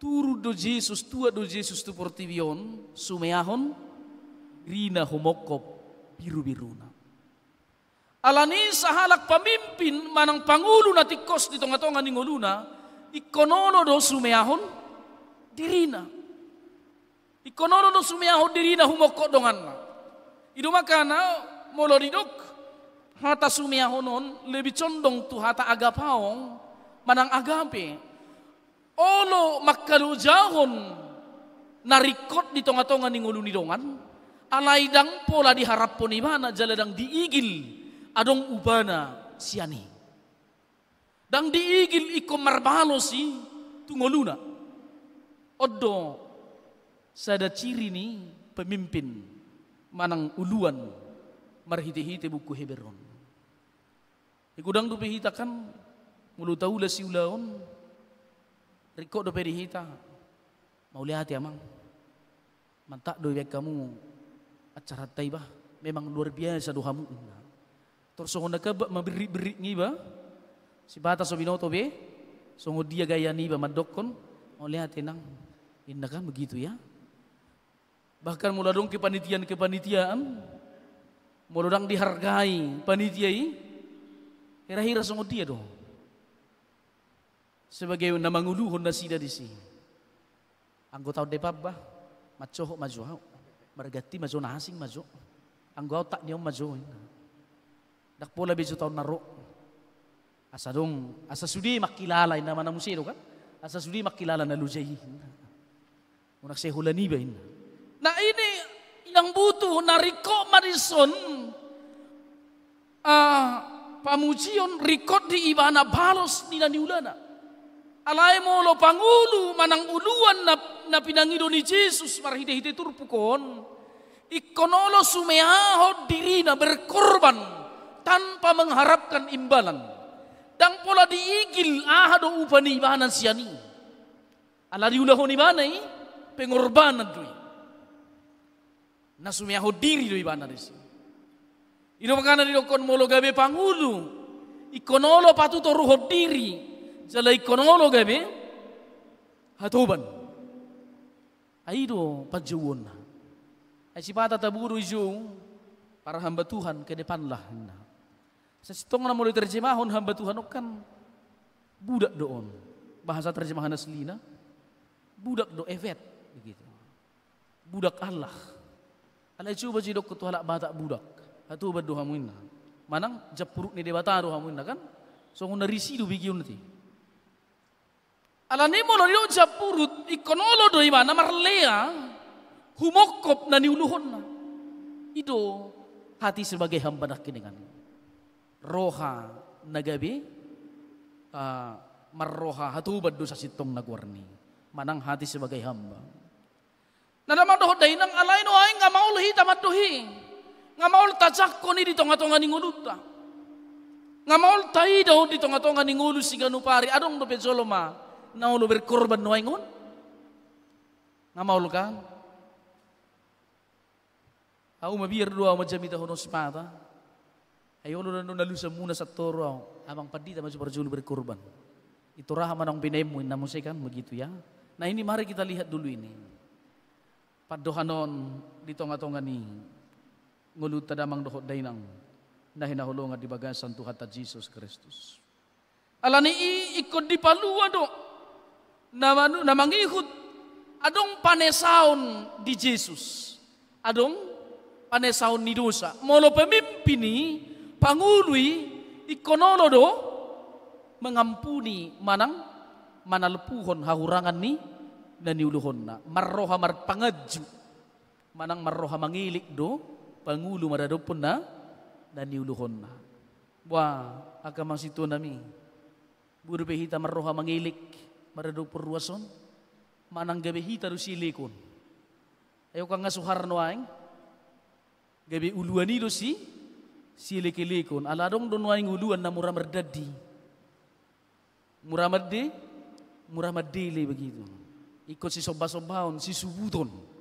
turun do Jesus, tuat do Jesus tu portibi on, sumeahon dirina humongkop birubiruna. Alani sahalak pamimpin manang pangulu na tingkos di tonga-tonga ni ngoluna, ingkon olo do sumeahon dirina. Ingkon olo do sumeahon dirina humongkop donganna. I do makana molo didok hata sumeahon on lebih condong tu hata agapao manang agape. Olo mangkalojahon na ringkot di tonga-tonga ni ngolu ni dongan, alai ndang pola diharaphon ibana jala ndang diigil adong upana sian i. Ndang diigil ingkon marbalos i tu ngoluna. On do sada ciri ni pemimpin manang uluan marhite-hite buku Heber on. Godang dope hita kan, molo taula siulaon, ringkot dope di hita, mauliate amang. Mantap do ibaen hamu acaranta i bah, memang luar biasa do hamu. Tor songon na gambak ma birrik-birrik niba, sipata so binoto be songon dia gaya niba mandokkon, mauliate nang. Inna kan begitu ya. Bahkan molo adong kepanitiaan-kepanitiaan, molo ndang dihargai panitia i, hira-hira songon dia do sebagai na manguluhon nasida disi. Anggo taon depan bah, mansohot ma jo au. Marganti ma jo, na asing ma jo. Anggo au tak ni on ma jo. Ndang pola be jo taon na ro. Asa dong, asa sude mangkilala inna ma na muse do kan. Asa sude mangkilala na loja i. Unang sai holan iba inna. Nah, ini yang butuh, na ringkot ma dison, ah, pamujion, ringkot di ibana balos ni na niulana. Alai molo pangulu manang uluan na, na pinangido ni Jesus marhite-hite turpuk on, ingkon olo sumeahon dirina berkorban tanpa mengharapkan imbalan. Ndang pola diigil aha do upa ni ibana sian i. Ala diulahon ibana i, pengorbanan do i. Na sumeahon diri do ibana disi. I do makana didokkon molo gabe pangulu, ingkon olo patutoruhon diri, jala ingkon olo gabe hatoban. Ai i do panjouonna. Ai sipata tabo do i jou, para hamba Tuhan, ke depanlah, ninna. Sasintongna molo diterjemahon hamba Tuhan on kan budak do on. Bahasa terjemahan aslina, budak do, ebet, begitu. Budak Allah. Alai coba jo didokkon tu halak Batak budak. Hatoban do hamu inna. Manang jampurut ni Debata do hamu inna kan. Songon na risi do begeon i. Alani molo didok jampurut, ingkon olo do ibana marlea, humongkop na niuluhonna. I do hati sebagai hamba nangkiningan. Roha na gabe, ah, marroha hatoban do sasintongna goarna i. Manang hati sebagai hamba. Na damang dohot dainang, alai nuaeng nga maol hita mandohi. Nga maol tajangkon i di tonga-tonga ni ngolunta. Nga maol taida on di tonga-tonga ni ngolu siganup ari, adong dope jolma na olo berkorban nuaeng on? Nga maol kan? Ahu mabiar do ahu manjamitahon on sipata. Ai olo do na lusamuna satoru ahu, amang pandita ma jo parjolo berkorban. Ito raha ma naung binaenmu inna muse kan, begitu ya. Nah, ini mari kita lihat dulu ini. Pandohan on di tonga-tonga ni ngolunta damang dohot dainang na hinaholongan di bagasan Tuhanta Jesus Kristus. Alani i ingkon dipalua do na manu-, na mangihut, adong panesaon di Jesus. Adong panesaon ni dosa. Molo pemimpin i, pangulu i, ingkon olo do mangampuni manang manalpuhon hahurangan ni na niuluhonna. Marroha marpanganju manang marroha mangelek do pangulu maradophon na, na niuluhonna. Boa, angka amang sintua nami, boi dope hita marroha mangelek maradophon ruas on? Manang gabe hita do sielekon? Ai holan nga so hea nuaeng, gabe uluan i do si, sielek-elekon. Ala adong do nuaeng uluan na mura mardandi. Mura mande, mura mandele begitu. Ingkon sisomba-sombaon, sisubuton.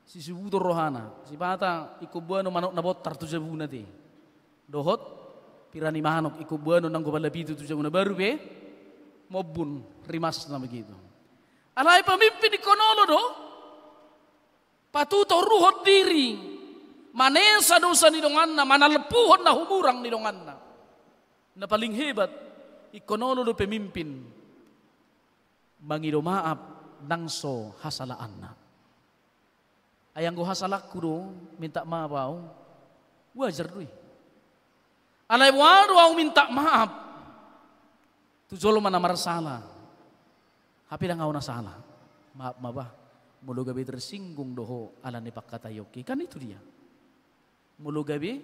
Sisubuton rohana. Sipata ingkon boanon manuk na bontar tu jabuna te. Dohot pira ni manuk ingkon boanon nanggo pala pitu tu jabuna, baru pe mombun rimasna begitu. Alai pemimpin ingkon olo do patutoruhon diri, manesa dosa ni donganna, manalpuhon na humurang ni donganna. Na paling hebat, ingkon olo do pemimpin mangido maaf nang so hasalaanna. Ai anggo hasalaanku do minta maaf ahu, wajar do i. Alai boha do ahu minta maaf tu jolma na marsala, hape ndang ahu na sala? Maaf ma bah, molo gabe tersinggung do ho ala ni pangkataionki, kan itu dia. Molo gabe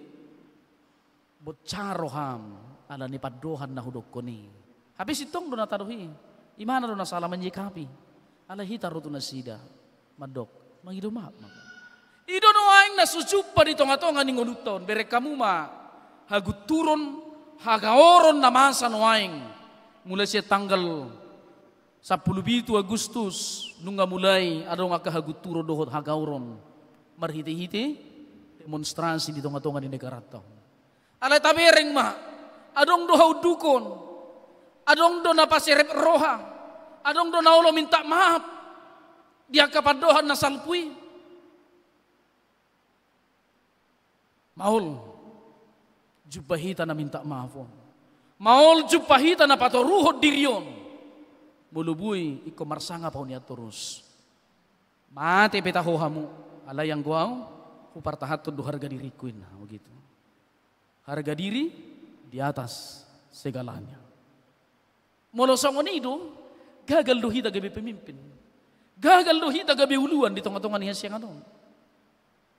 boncar roham ala ni pandohan na hudokkon i, hape sintong do na tadok i, imana do na sala menyikapi. Alai hita ro tu nasida mandok, mangido maaf ma. I do nuaeng na so jumpa di tonga-tonga ni ngolunta on, bereng hamu ma hagunturon, hagaoron na masa nuaeng. Mulai sian tanggal sampulu pitu Agustus, nunga mulai adong angka hagunturon dohot hagaoron marhite-hite demonstrasi di tonga-tonga ni negaranta on. Alai tabereng ma, adong do haundukon, adong do na paserep roha, adong do na olo minta maaf di angka pandohan na salpu i. Maol jumpa hita na minta maaf on. Maol jumpa hita na patoruhon diri on. Molo boi ingkon marsangap ho nian torus. Mate pe taho hamu, alai anggo ahu, hupartahanhon do harga diringku, inna begitu. Harga diri di atas segalanya. Molo songon i do, gagal do hita gabe pemimpin. Gagal do hita gabe uluan di tonga-tonga ni hasiangan on.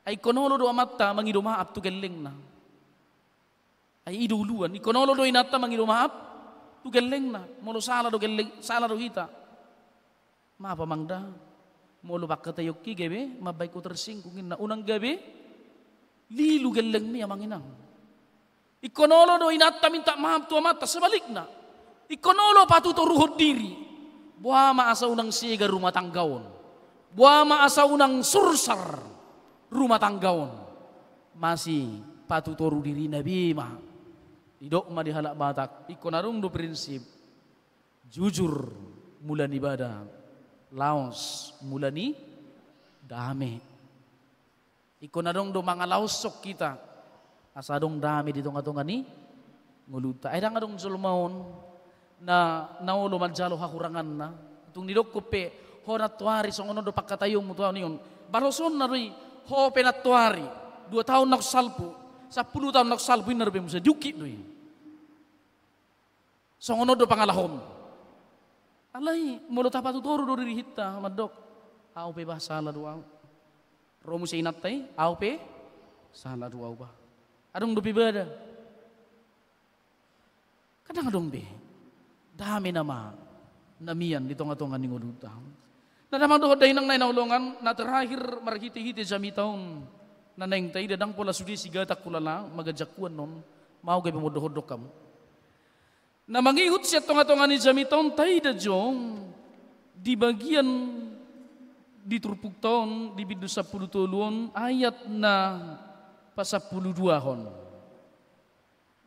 Ai ingkon olo do amanta mangido maaf tu gellengna. Ai i do uluan, ingkon olo do inanta mangido maaf tu gellengna. Molo sala do gelleng, sala do hita. Maaf amang da. Molo pangkataionki gabe mambahen ho tersinggung inna, unang gabe lilu gellengmi amang inang. Ingkon olo do inanta minta maaf tu amanta, sebalikna. Ingkon olo patutoruhon diri. Boha ma asa unang sega rumah tangga on. Boha ma asa unang sursar rumah tangga on. Masih patutoru dirina be ma. Didok ma di halak Batak, ingkon adong do prinsip. Jujur mula ni bada, laos mula ni dame. Ingkon adong do mangalaoshon hita asa adong dame di tonga-tonga ni ngolunta. Ai ndang adong jolma on na, na olo manjalo hahuranganna. Tung didokkon pe, ho nantoari songon on do pangkataionmu tu ahu, ninna on. Balosonna do i, ho pe nantoari dua taon na salpu, sampulu taon na salpu, inna dope muse, diungkit do i. Songon on do pangalahomu. Alai molo tapatutoru do dirihinta mandok, ahu pe bah sala do ahu. Ro muse inanta i, ahu pe sala do ahu bah. Adong dope bada. Kadang adong be. Dame nama na mian di tonga-tonga ni ngolunta. Na damang dohot dainang na hinaholongan, na terakhir marhite-hite jamita on na naeng taida, ndang pola sude sigatak hulala maganjang huan on, mau gabe mondok-ondok hamu. Na mangihut sian tonga-tonga ni jamita on taida jo di bagian di turpukta on di bindu sampulu tolu on ayat na pasampulu duahon.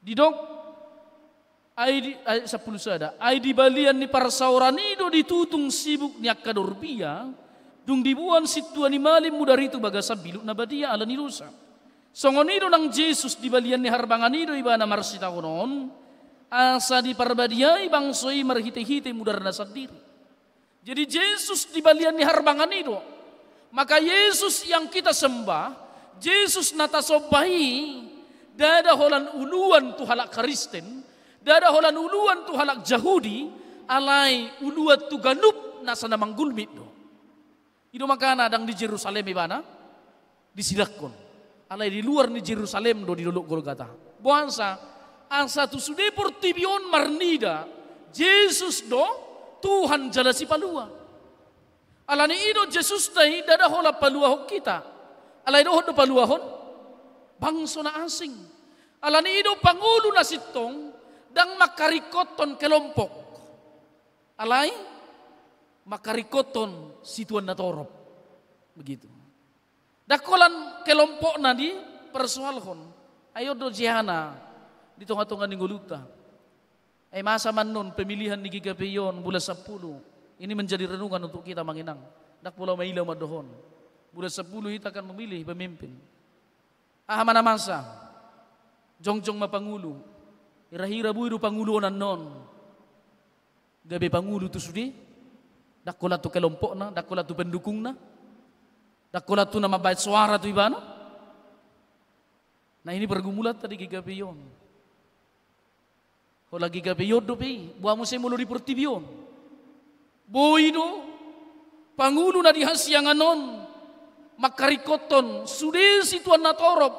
Didok, ai di, ai sampulu sada, ai di balian ni parsaoran i do ditutung sibuk ni angka dorbia, dung diboan sintua ni malim mudar i tu bagasan bilut na badia ala ni dosa. Songon i do nang Jesus, di balian ni harbangan i do ibana marsitaonon, asa diparbadiai bangso i marhite-hite mudarna sandiri. Jadi Jesus di balian ni harbangan i do. Maka Yesus yang kita sembah, Jesus na tasomba i, ndada holan uluan tu halak Kristen, ndada holan uluan tu halak Jahudi, alai uluan tu ganup nasa na manggulmit do. I do makana ndang di Jerusalem ibana disidangkon. Alai di luar ni Jerusalem do, di Dolok Golgata. Boasa? Asa tu sude portibi on marnida, Jesus do Tuhan jala Sipalua. Ala ni i do Jesusta i ndada holan paluahon hita. Alai dohot do paluahon bangso na asing. Ala ni i do pangulu na sintong ndang mangkaringkothon kelompok. Alai mangkaringkothon situan na torop. Begitu. Ndang holan kelompokna dipersoalhon. Ai on do jehana di tonga-tonga ni ngolunta. Ai masa ma annon pemilihan ni G K P I on bulan sampulu. Ini menjadi renungan untuk kita, amang inang. Ndang pola maila mandohon. Bulan sampulu hita akan memilih pemimpin. Aha ma na masa? Jongjong ma pangulu. Hira-hira boi do pangulu on annon gabe pangulu tu sude? Ndang holan tu kelompokna, ndang holan tu pendukungna, ndang holan tu na mambahen soara tu ibana. Nah, ini pergumulanta di G K P I on. Holan G K P I on dope i, boha muse molo di portibi on? Boi do pangulu na di hasiangan on mangkaringkothon sude situan na torop,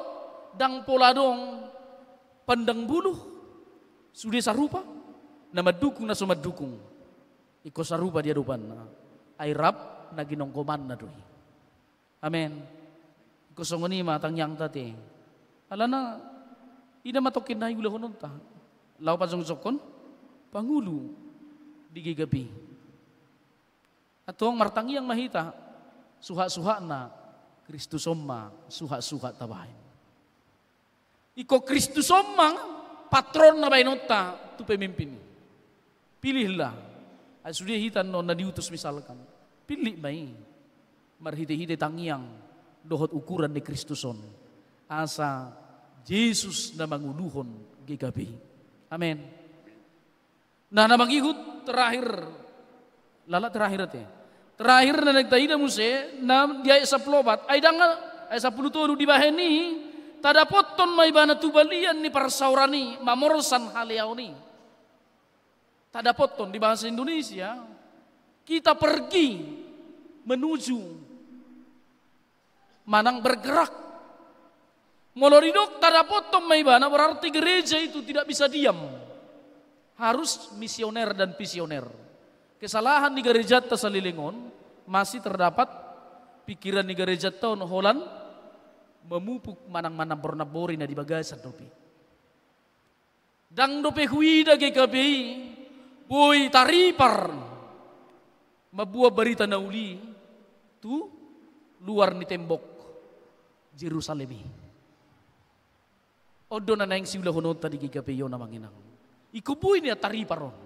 ndang pola adong pandang bulu, sude sarupa, na mandukung na so mandukung. Ingkon sarupa di adopanna, ai rap na ginonggomanna do i. Amen. Ingkon songon i ma tangiangta ate. Alana i nama tongkin na iulahononta laho pajongjongkon pangulu di G K P I. Antong martangiang ma hita, suhat-suhatna Kristus on ma suhat-suhat tabahen. Ingkon Kristus on ma patron na baenonta tu pemimpin i. Pilihlah. Ai sude hita annon na diutus misalkan. Pilih ma i marhite-hite tangiang dohot ukuran ni Kristus on. Asa Jesus na manguluhon G K P I. Amen. Nah, na mangihut terakhir, lala terakhir ate. Terakhir na naeng taida muse na di ayat sampulu opat. Ai ndang, ayat sampulu tolu, dibahen i tadapothon ma ibana tu balian ni parsaoran i mamorsan haleaon i. Tadapothon di bahasa Indonesia, kita pergi menuju manang bergerak. Molo didok tadapothon ma ibana, berarti gereja itu tidak bisa diam. Harus misioner dan visioner. Kesalahan di garejanta saleleng on, masih terdapat pikiran di garejanta on holan memupuk manang manambor-nambori na di bagasan dope. Ndang dope huida G K P I boi taripar mamboan barita na uli tu luar ni tembok Jerusalem i. On do na naeng siulahononta di G K P I on, amang inang. Ingkon boi nian taripar on.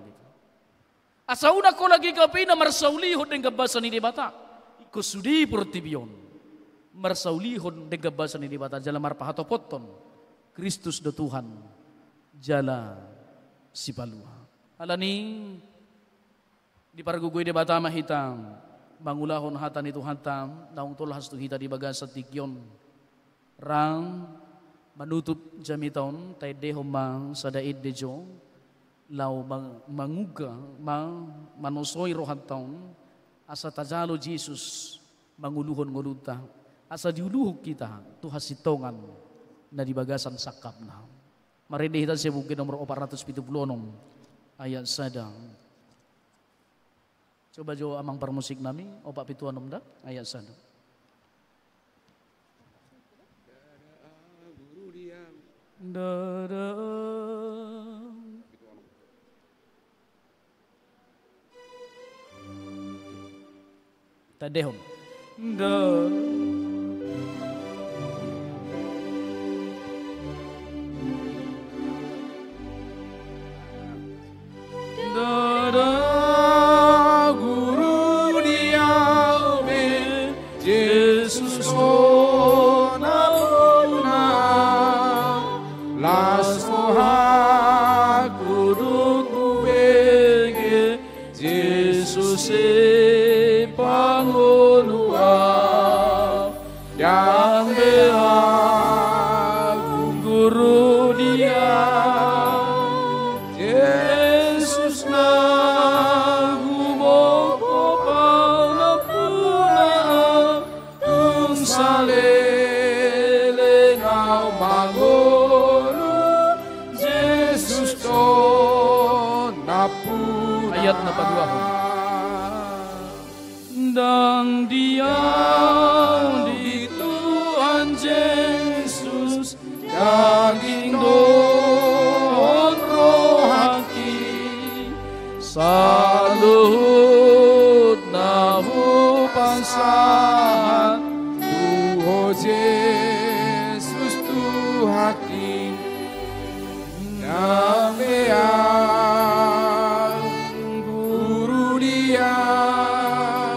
Asa unang holan G K P I na marsaulihon denggan basa ni Debata. Ingkon sude portibi on marsaulihon denggan basa ni Debata jala marpahatopothon Kristus do Tuhan jala Sipalua. Alani i, dipargogoi Debata ma hita mangulahon hata ni Tuhanta naung tolhas tu hita di bagasan tingki on. Ra manutup jamita on, taendehon ma sada ende jo, laho ma-, manguga, ma-, manosoi rohanta on, asa tajalo Jesus manguluhon ngolunta, asa diuluhon hita tu hasintongan na di bagasan sangkapna. Marende hita sian Buku Ende nomor opat ratus pitu pulu onom, ayat sada. Coba jo amang parmusik nami, opat pitu onom da, ayat sada. Dada. Tandehon. Da. Dada guru di au be, Jesus do nampuna. Las rohangku dung hubege Jesus sipangolu au. Ndang be ahu guru di au, Jesus na humongkop pangampuna au, tung saleleng au mangolu, Jesus do nampuna. Ayat na paduahon. Ndang diau di Tuhan Jesus, daging dohot rohangki, saluhut na hupasahat tu Ho Jesus Tuhanki. Ndang be ahu guru di au,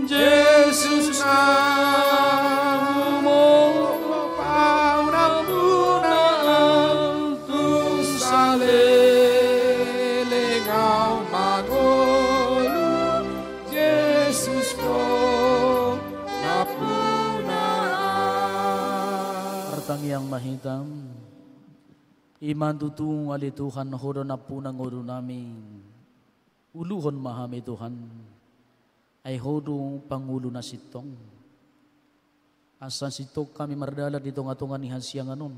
Jesus na humongkop pangampuna au, tung saleleng au mangolu, Jesus do nampuna au. Martangiang ma hita. I ma tutu ale Tuhan, Ho do nampuna ngolunami. Uluhon ma hami Tuhan, ai Ho do pangulu na sintong. Asa sintong hami mardalan di tongatonga ni hasiangan on.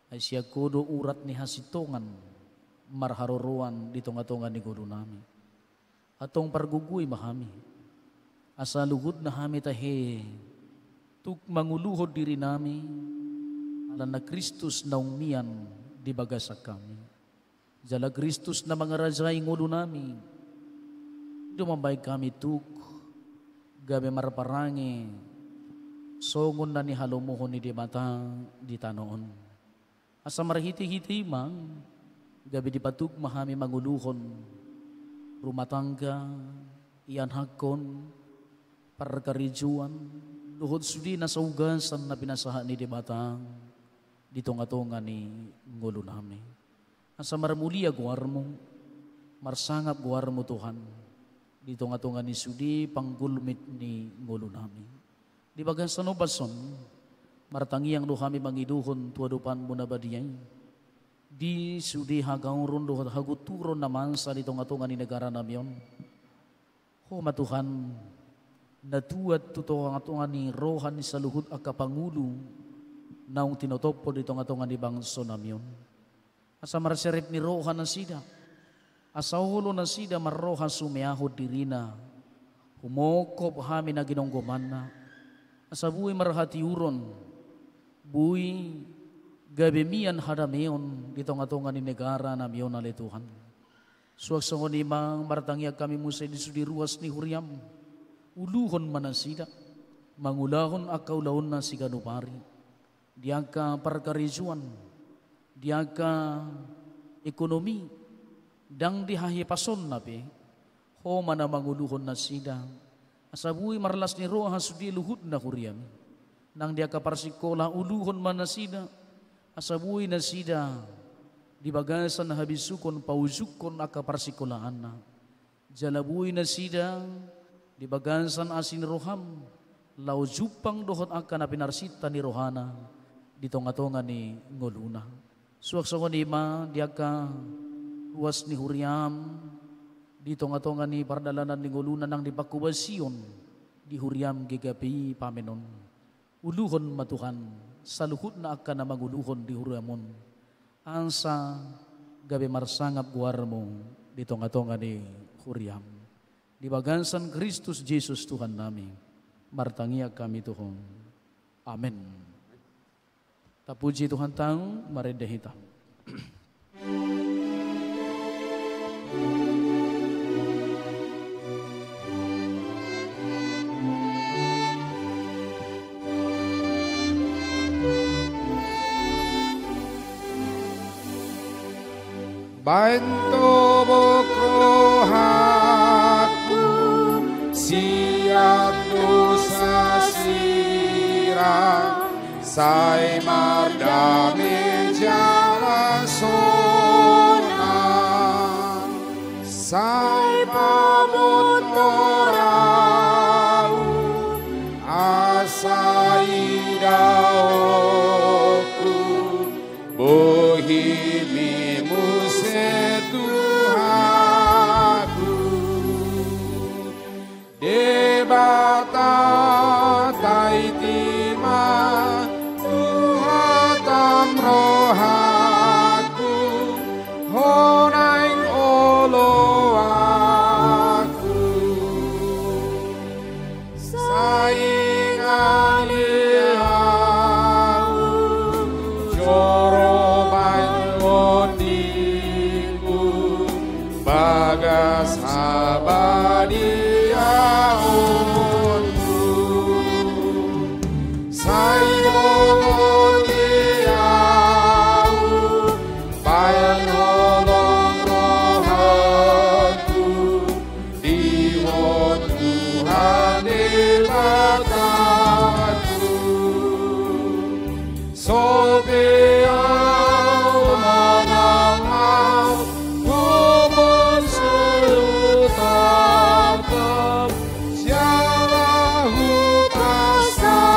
Ai sian Ho do urat ni hasintongan marharoroan di tongatonga ni ngolunami. Antong pargogoi ma hami, asa luhutna hami tahe tuk manguluhon dirinami, alana Kristus naung mian di bagasan hami. Jala Kristus na mangarajai ngolunami, do mambahen hami tuk gabe marparange songon na nihalomohon ni Debata di tano on. Asa marhitehite i ma, gabe dipatuk ma hami manguluhon rumah tangga, ianakhon, parkarejoan, dohot sude nasa ugasan na pinasahat ni Debata di tongatonga ni ngolunami. Asa marmulia goarmu, marsangap goarmu Tuhan, di tongatonga ni sude panggulmit ni ngolunami. Di bagasan ombas on, martangiang do hami mangidohon tu adopanmu na badia i, di sude hagaoron dohot hagunturon na mansa di tongatonga ni negaranami on. Ho ma Tuhan, na tuat tu tonga-tonga ni roha ni saluhut angka pangulu naung tinotophon di tonga-tonga ni bangso nami on. Asa marserep ni roha nasida, asa olo nasida marroha sumeahon dirina, humongkop hami na ginonggomanna, asa boi marhatiuron, boi gabe mian hadameon di tonga-tonga ni negara nami on ale Tuhan. Suang songon i ma martangiang hami muse di sude ruas ni huriam. Uluhon ma nasida mangulahon angka ulaonna siganup ari. Di angka parkarejoan, di angka ekonomi, ndang di hahipasonna pe, ho ma na manguluhon nasida, asa boi marlas ni roha sude luhutna huriami. Nang di angka parsikola uluhon ma nasida, asa boi nasida di bagasan habisuhon paujunghon angka parsikolaanna. Jala boi nasida di bagasan asi ni roham, laho jumpang dohot angka na pinarsinta ni rohana di tonga-tonga ni ngoluna. Suang songon i ma di angka ruas ni huriam, di tonga-tonga ni pardalanan ni ngoluna nang di pangkobasion di huriam G K P I Pamenon. Uluhon ma Tuhan, saluhutna angka na manguluhon di huriam on. Asa gabe marsangap goarmu di tonga-tonga ni huriam. Di bagasan Kristus Jesus Tuhan nami, martangiang hami tu Ho. Amen. Tapuji Tuhanta, marende hita. Baen tobok rohangku sian dosa sira, sai mardame jala sonang, sai paboto ahu asa idaonku bohimi muse Tuhanku. Debata, taiti ma tu hatam rohangku, Ho naeng oloanku. Sai ingali ahu joro baen tondingku bagas habadiaonmu. Sai boti ahu baen holong rohangku di Ho Tuhan Debatangku. Sope ahu manang ahu, Ho ma solu tatam, jala hupasahat.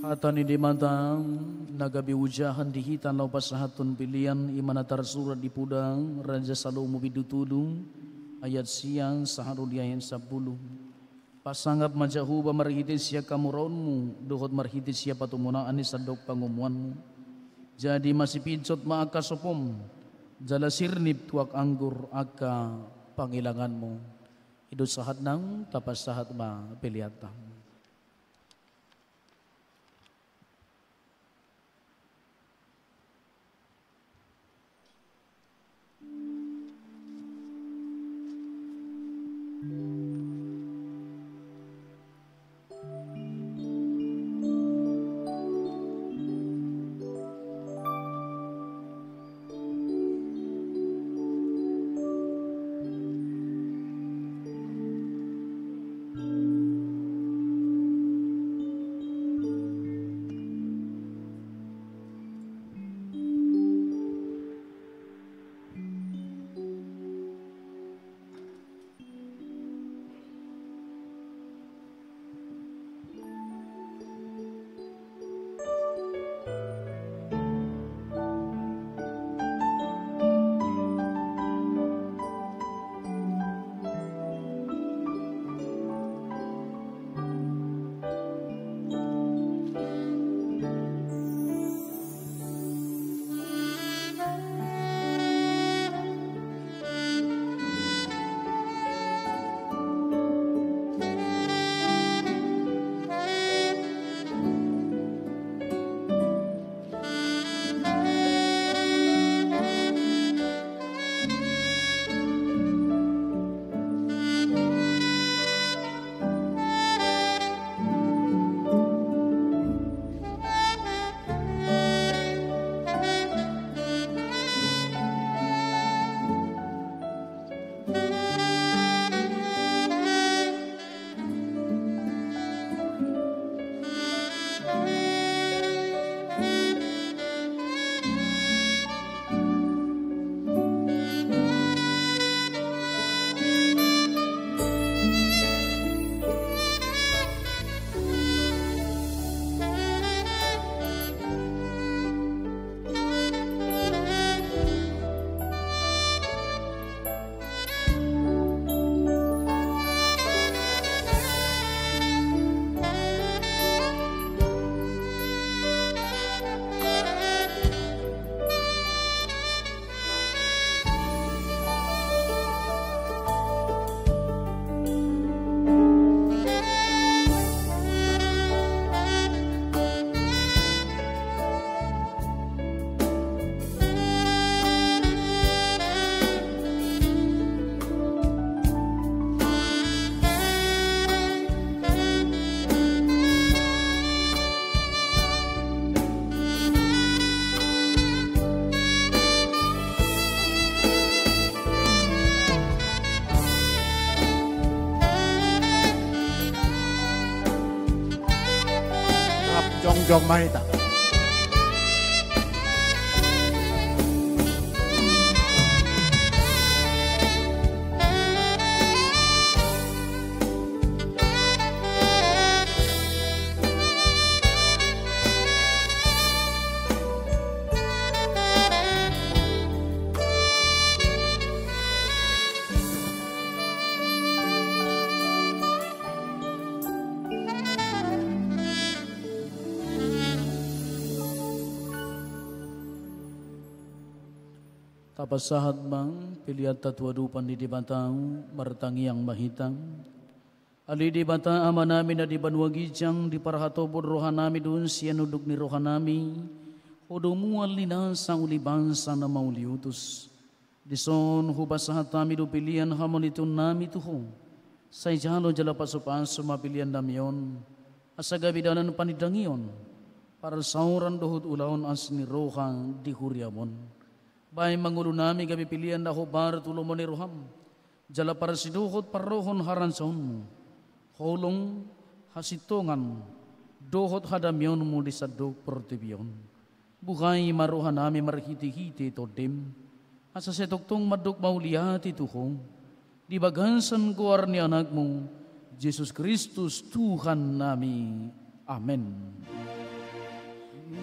Hata ni Debata na gabe ojahan di hita laho pasahathon pelean, i ma na tarsurat di Poda Raja Salomo bindu tolu ayat sia sahat ro di ayat sampulu. Pasangap ma Jahowa marhite sian hamoraonmu dohot marhite sian patumonaan ni sandok pangomoanmu. Jadi masipinsot ma angka sopom, jala sirnip tuak anggur angka pangilanganmu. I do sahat nang, tapasahat ma peleanta. Jong ma hita. Tapasahat ma pelean ta tu adopan ni Debata, martangiang ma hita. Ale Debata Amanami na di banua ginjang, diparhatopot rohanami do sian unduk ni rohanami Ho do mual ni nasa uli bangsa na mauliutus. Dison hupasahat hami do pelean hamonituonnami tu Ho. Sai jalo jala pasupasu ma peleannami on, asa gabe dalan panindangion, parsaoran dohot ulaon asi ni roha di huriam on. Bahen ma ngolunami gabe pelean na hombar tu lomo ni roham, jala parsidohot parrohahon harajaonmu, holong, hasintongan, dohot hadamionmu di sandok portibi on. Buhai ma rohanami marhitehite Tondim, asa sai tongtong mandok mauliate tu Ho, di bagasan goar ni Anakmu, Jesus Kristus Tuhannami. Amen.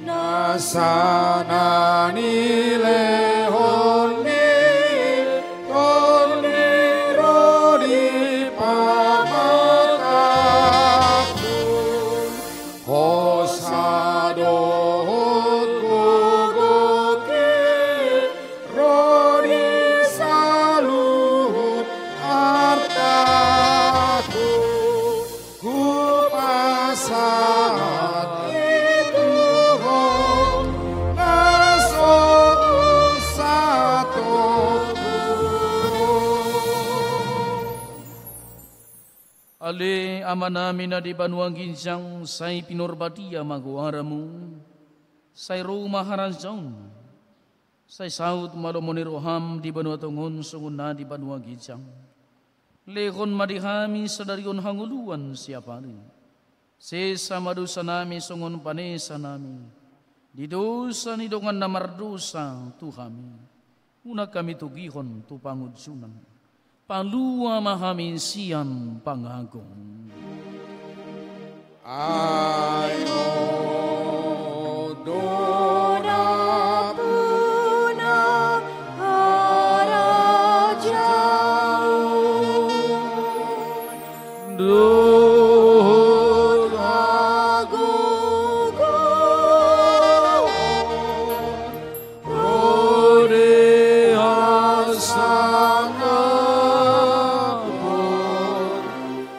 Nasa na nilehon ni Tondi ro di pamatangku, hosa dohot gogoki ro di saluhut artaku. Hupasahat i tu Ho, na so satogu. Ale Amanami na di banua ginjang, sai pinarbadia ma goarmu, sai ro ma harajaonmu, sai saut ma lomo ni roham di banua tonga on songon na di banua ginjang. Lehon ma di hami sadari on hangoluan siapari. Sesa ma dosanami songon panesanami di dosa ni dongan na mardosa tu hami. Unang hami togihon tu pangunjunan. Palua ma hami sian pangago. Ai Ho do nampuna harajaon dohot hagogoon ro di hasangapon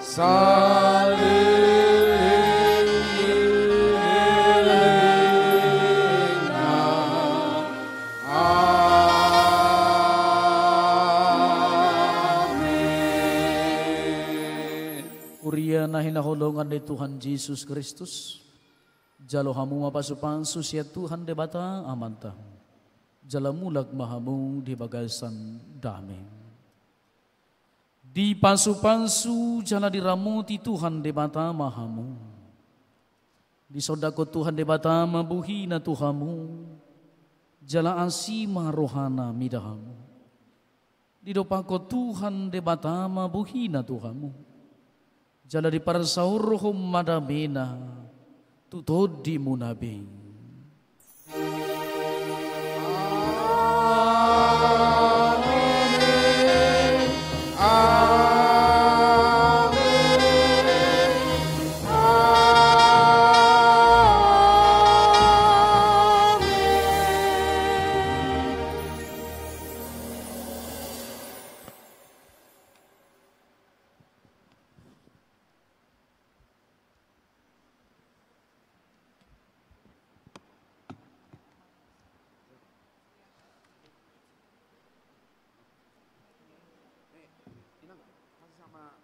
saleleng ni lelengna. Amen. Huria na hinaholongan ni Tuhan Jesus Kristus, jalo hamu ma pasupasu sian Tuhan Debata Amanta. Jala mulak ma hamu di bagasan dame. Dipasupasu jala diramoti Tuhan Debata ma hamu. Disondangkon Tuhan Debata ma bohina tu hamu, jala asi ma rohana mida hamu. Didompakkon Tuhan Debata ma bohina tu hamu, jala diparsaorhon ma damena tu tondimuna be. Amen. Amen. Amen. Nih, Inang, kasih sama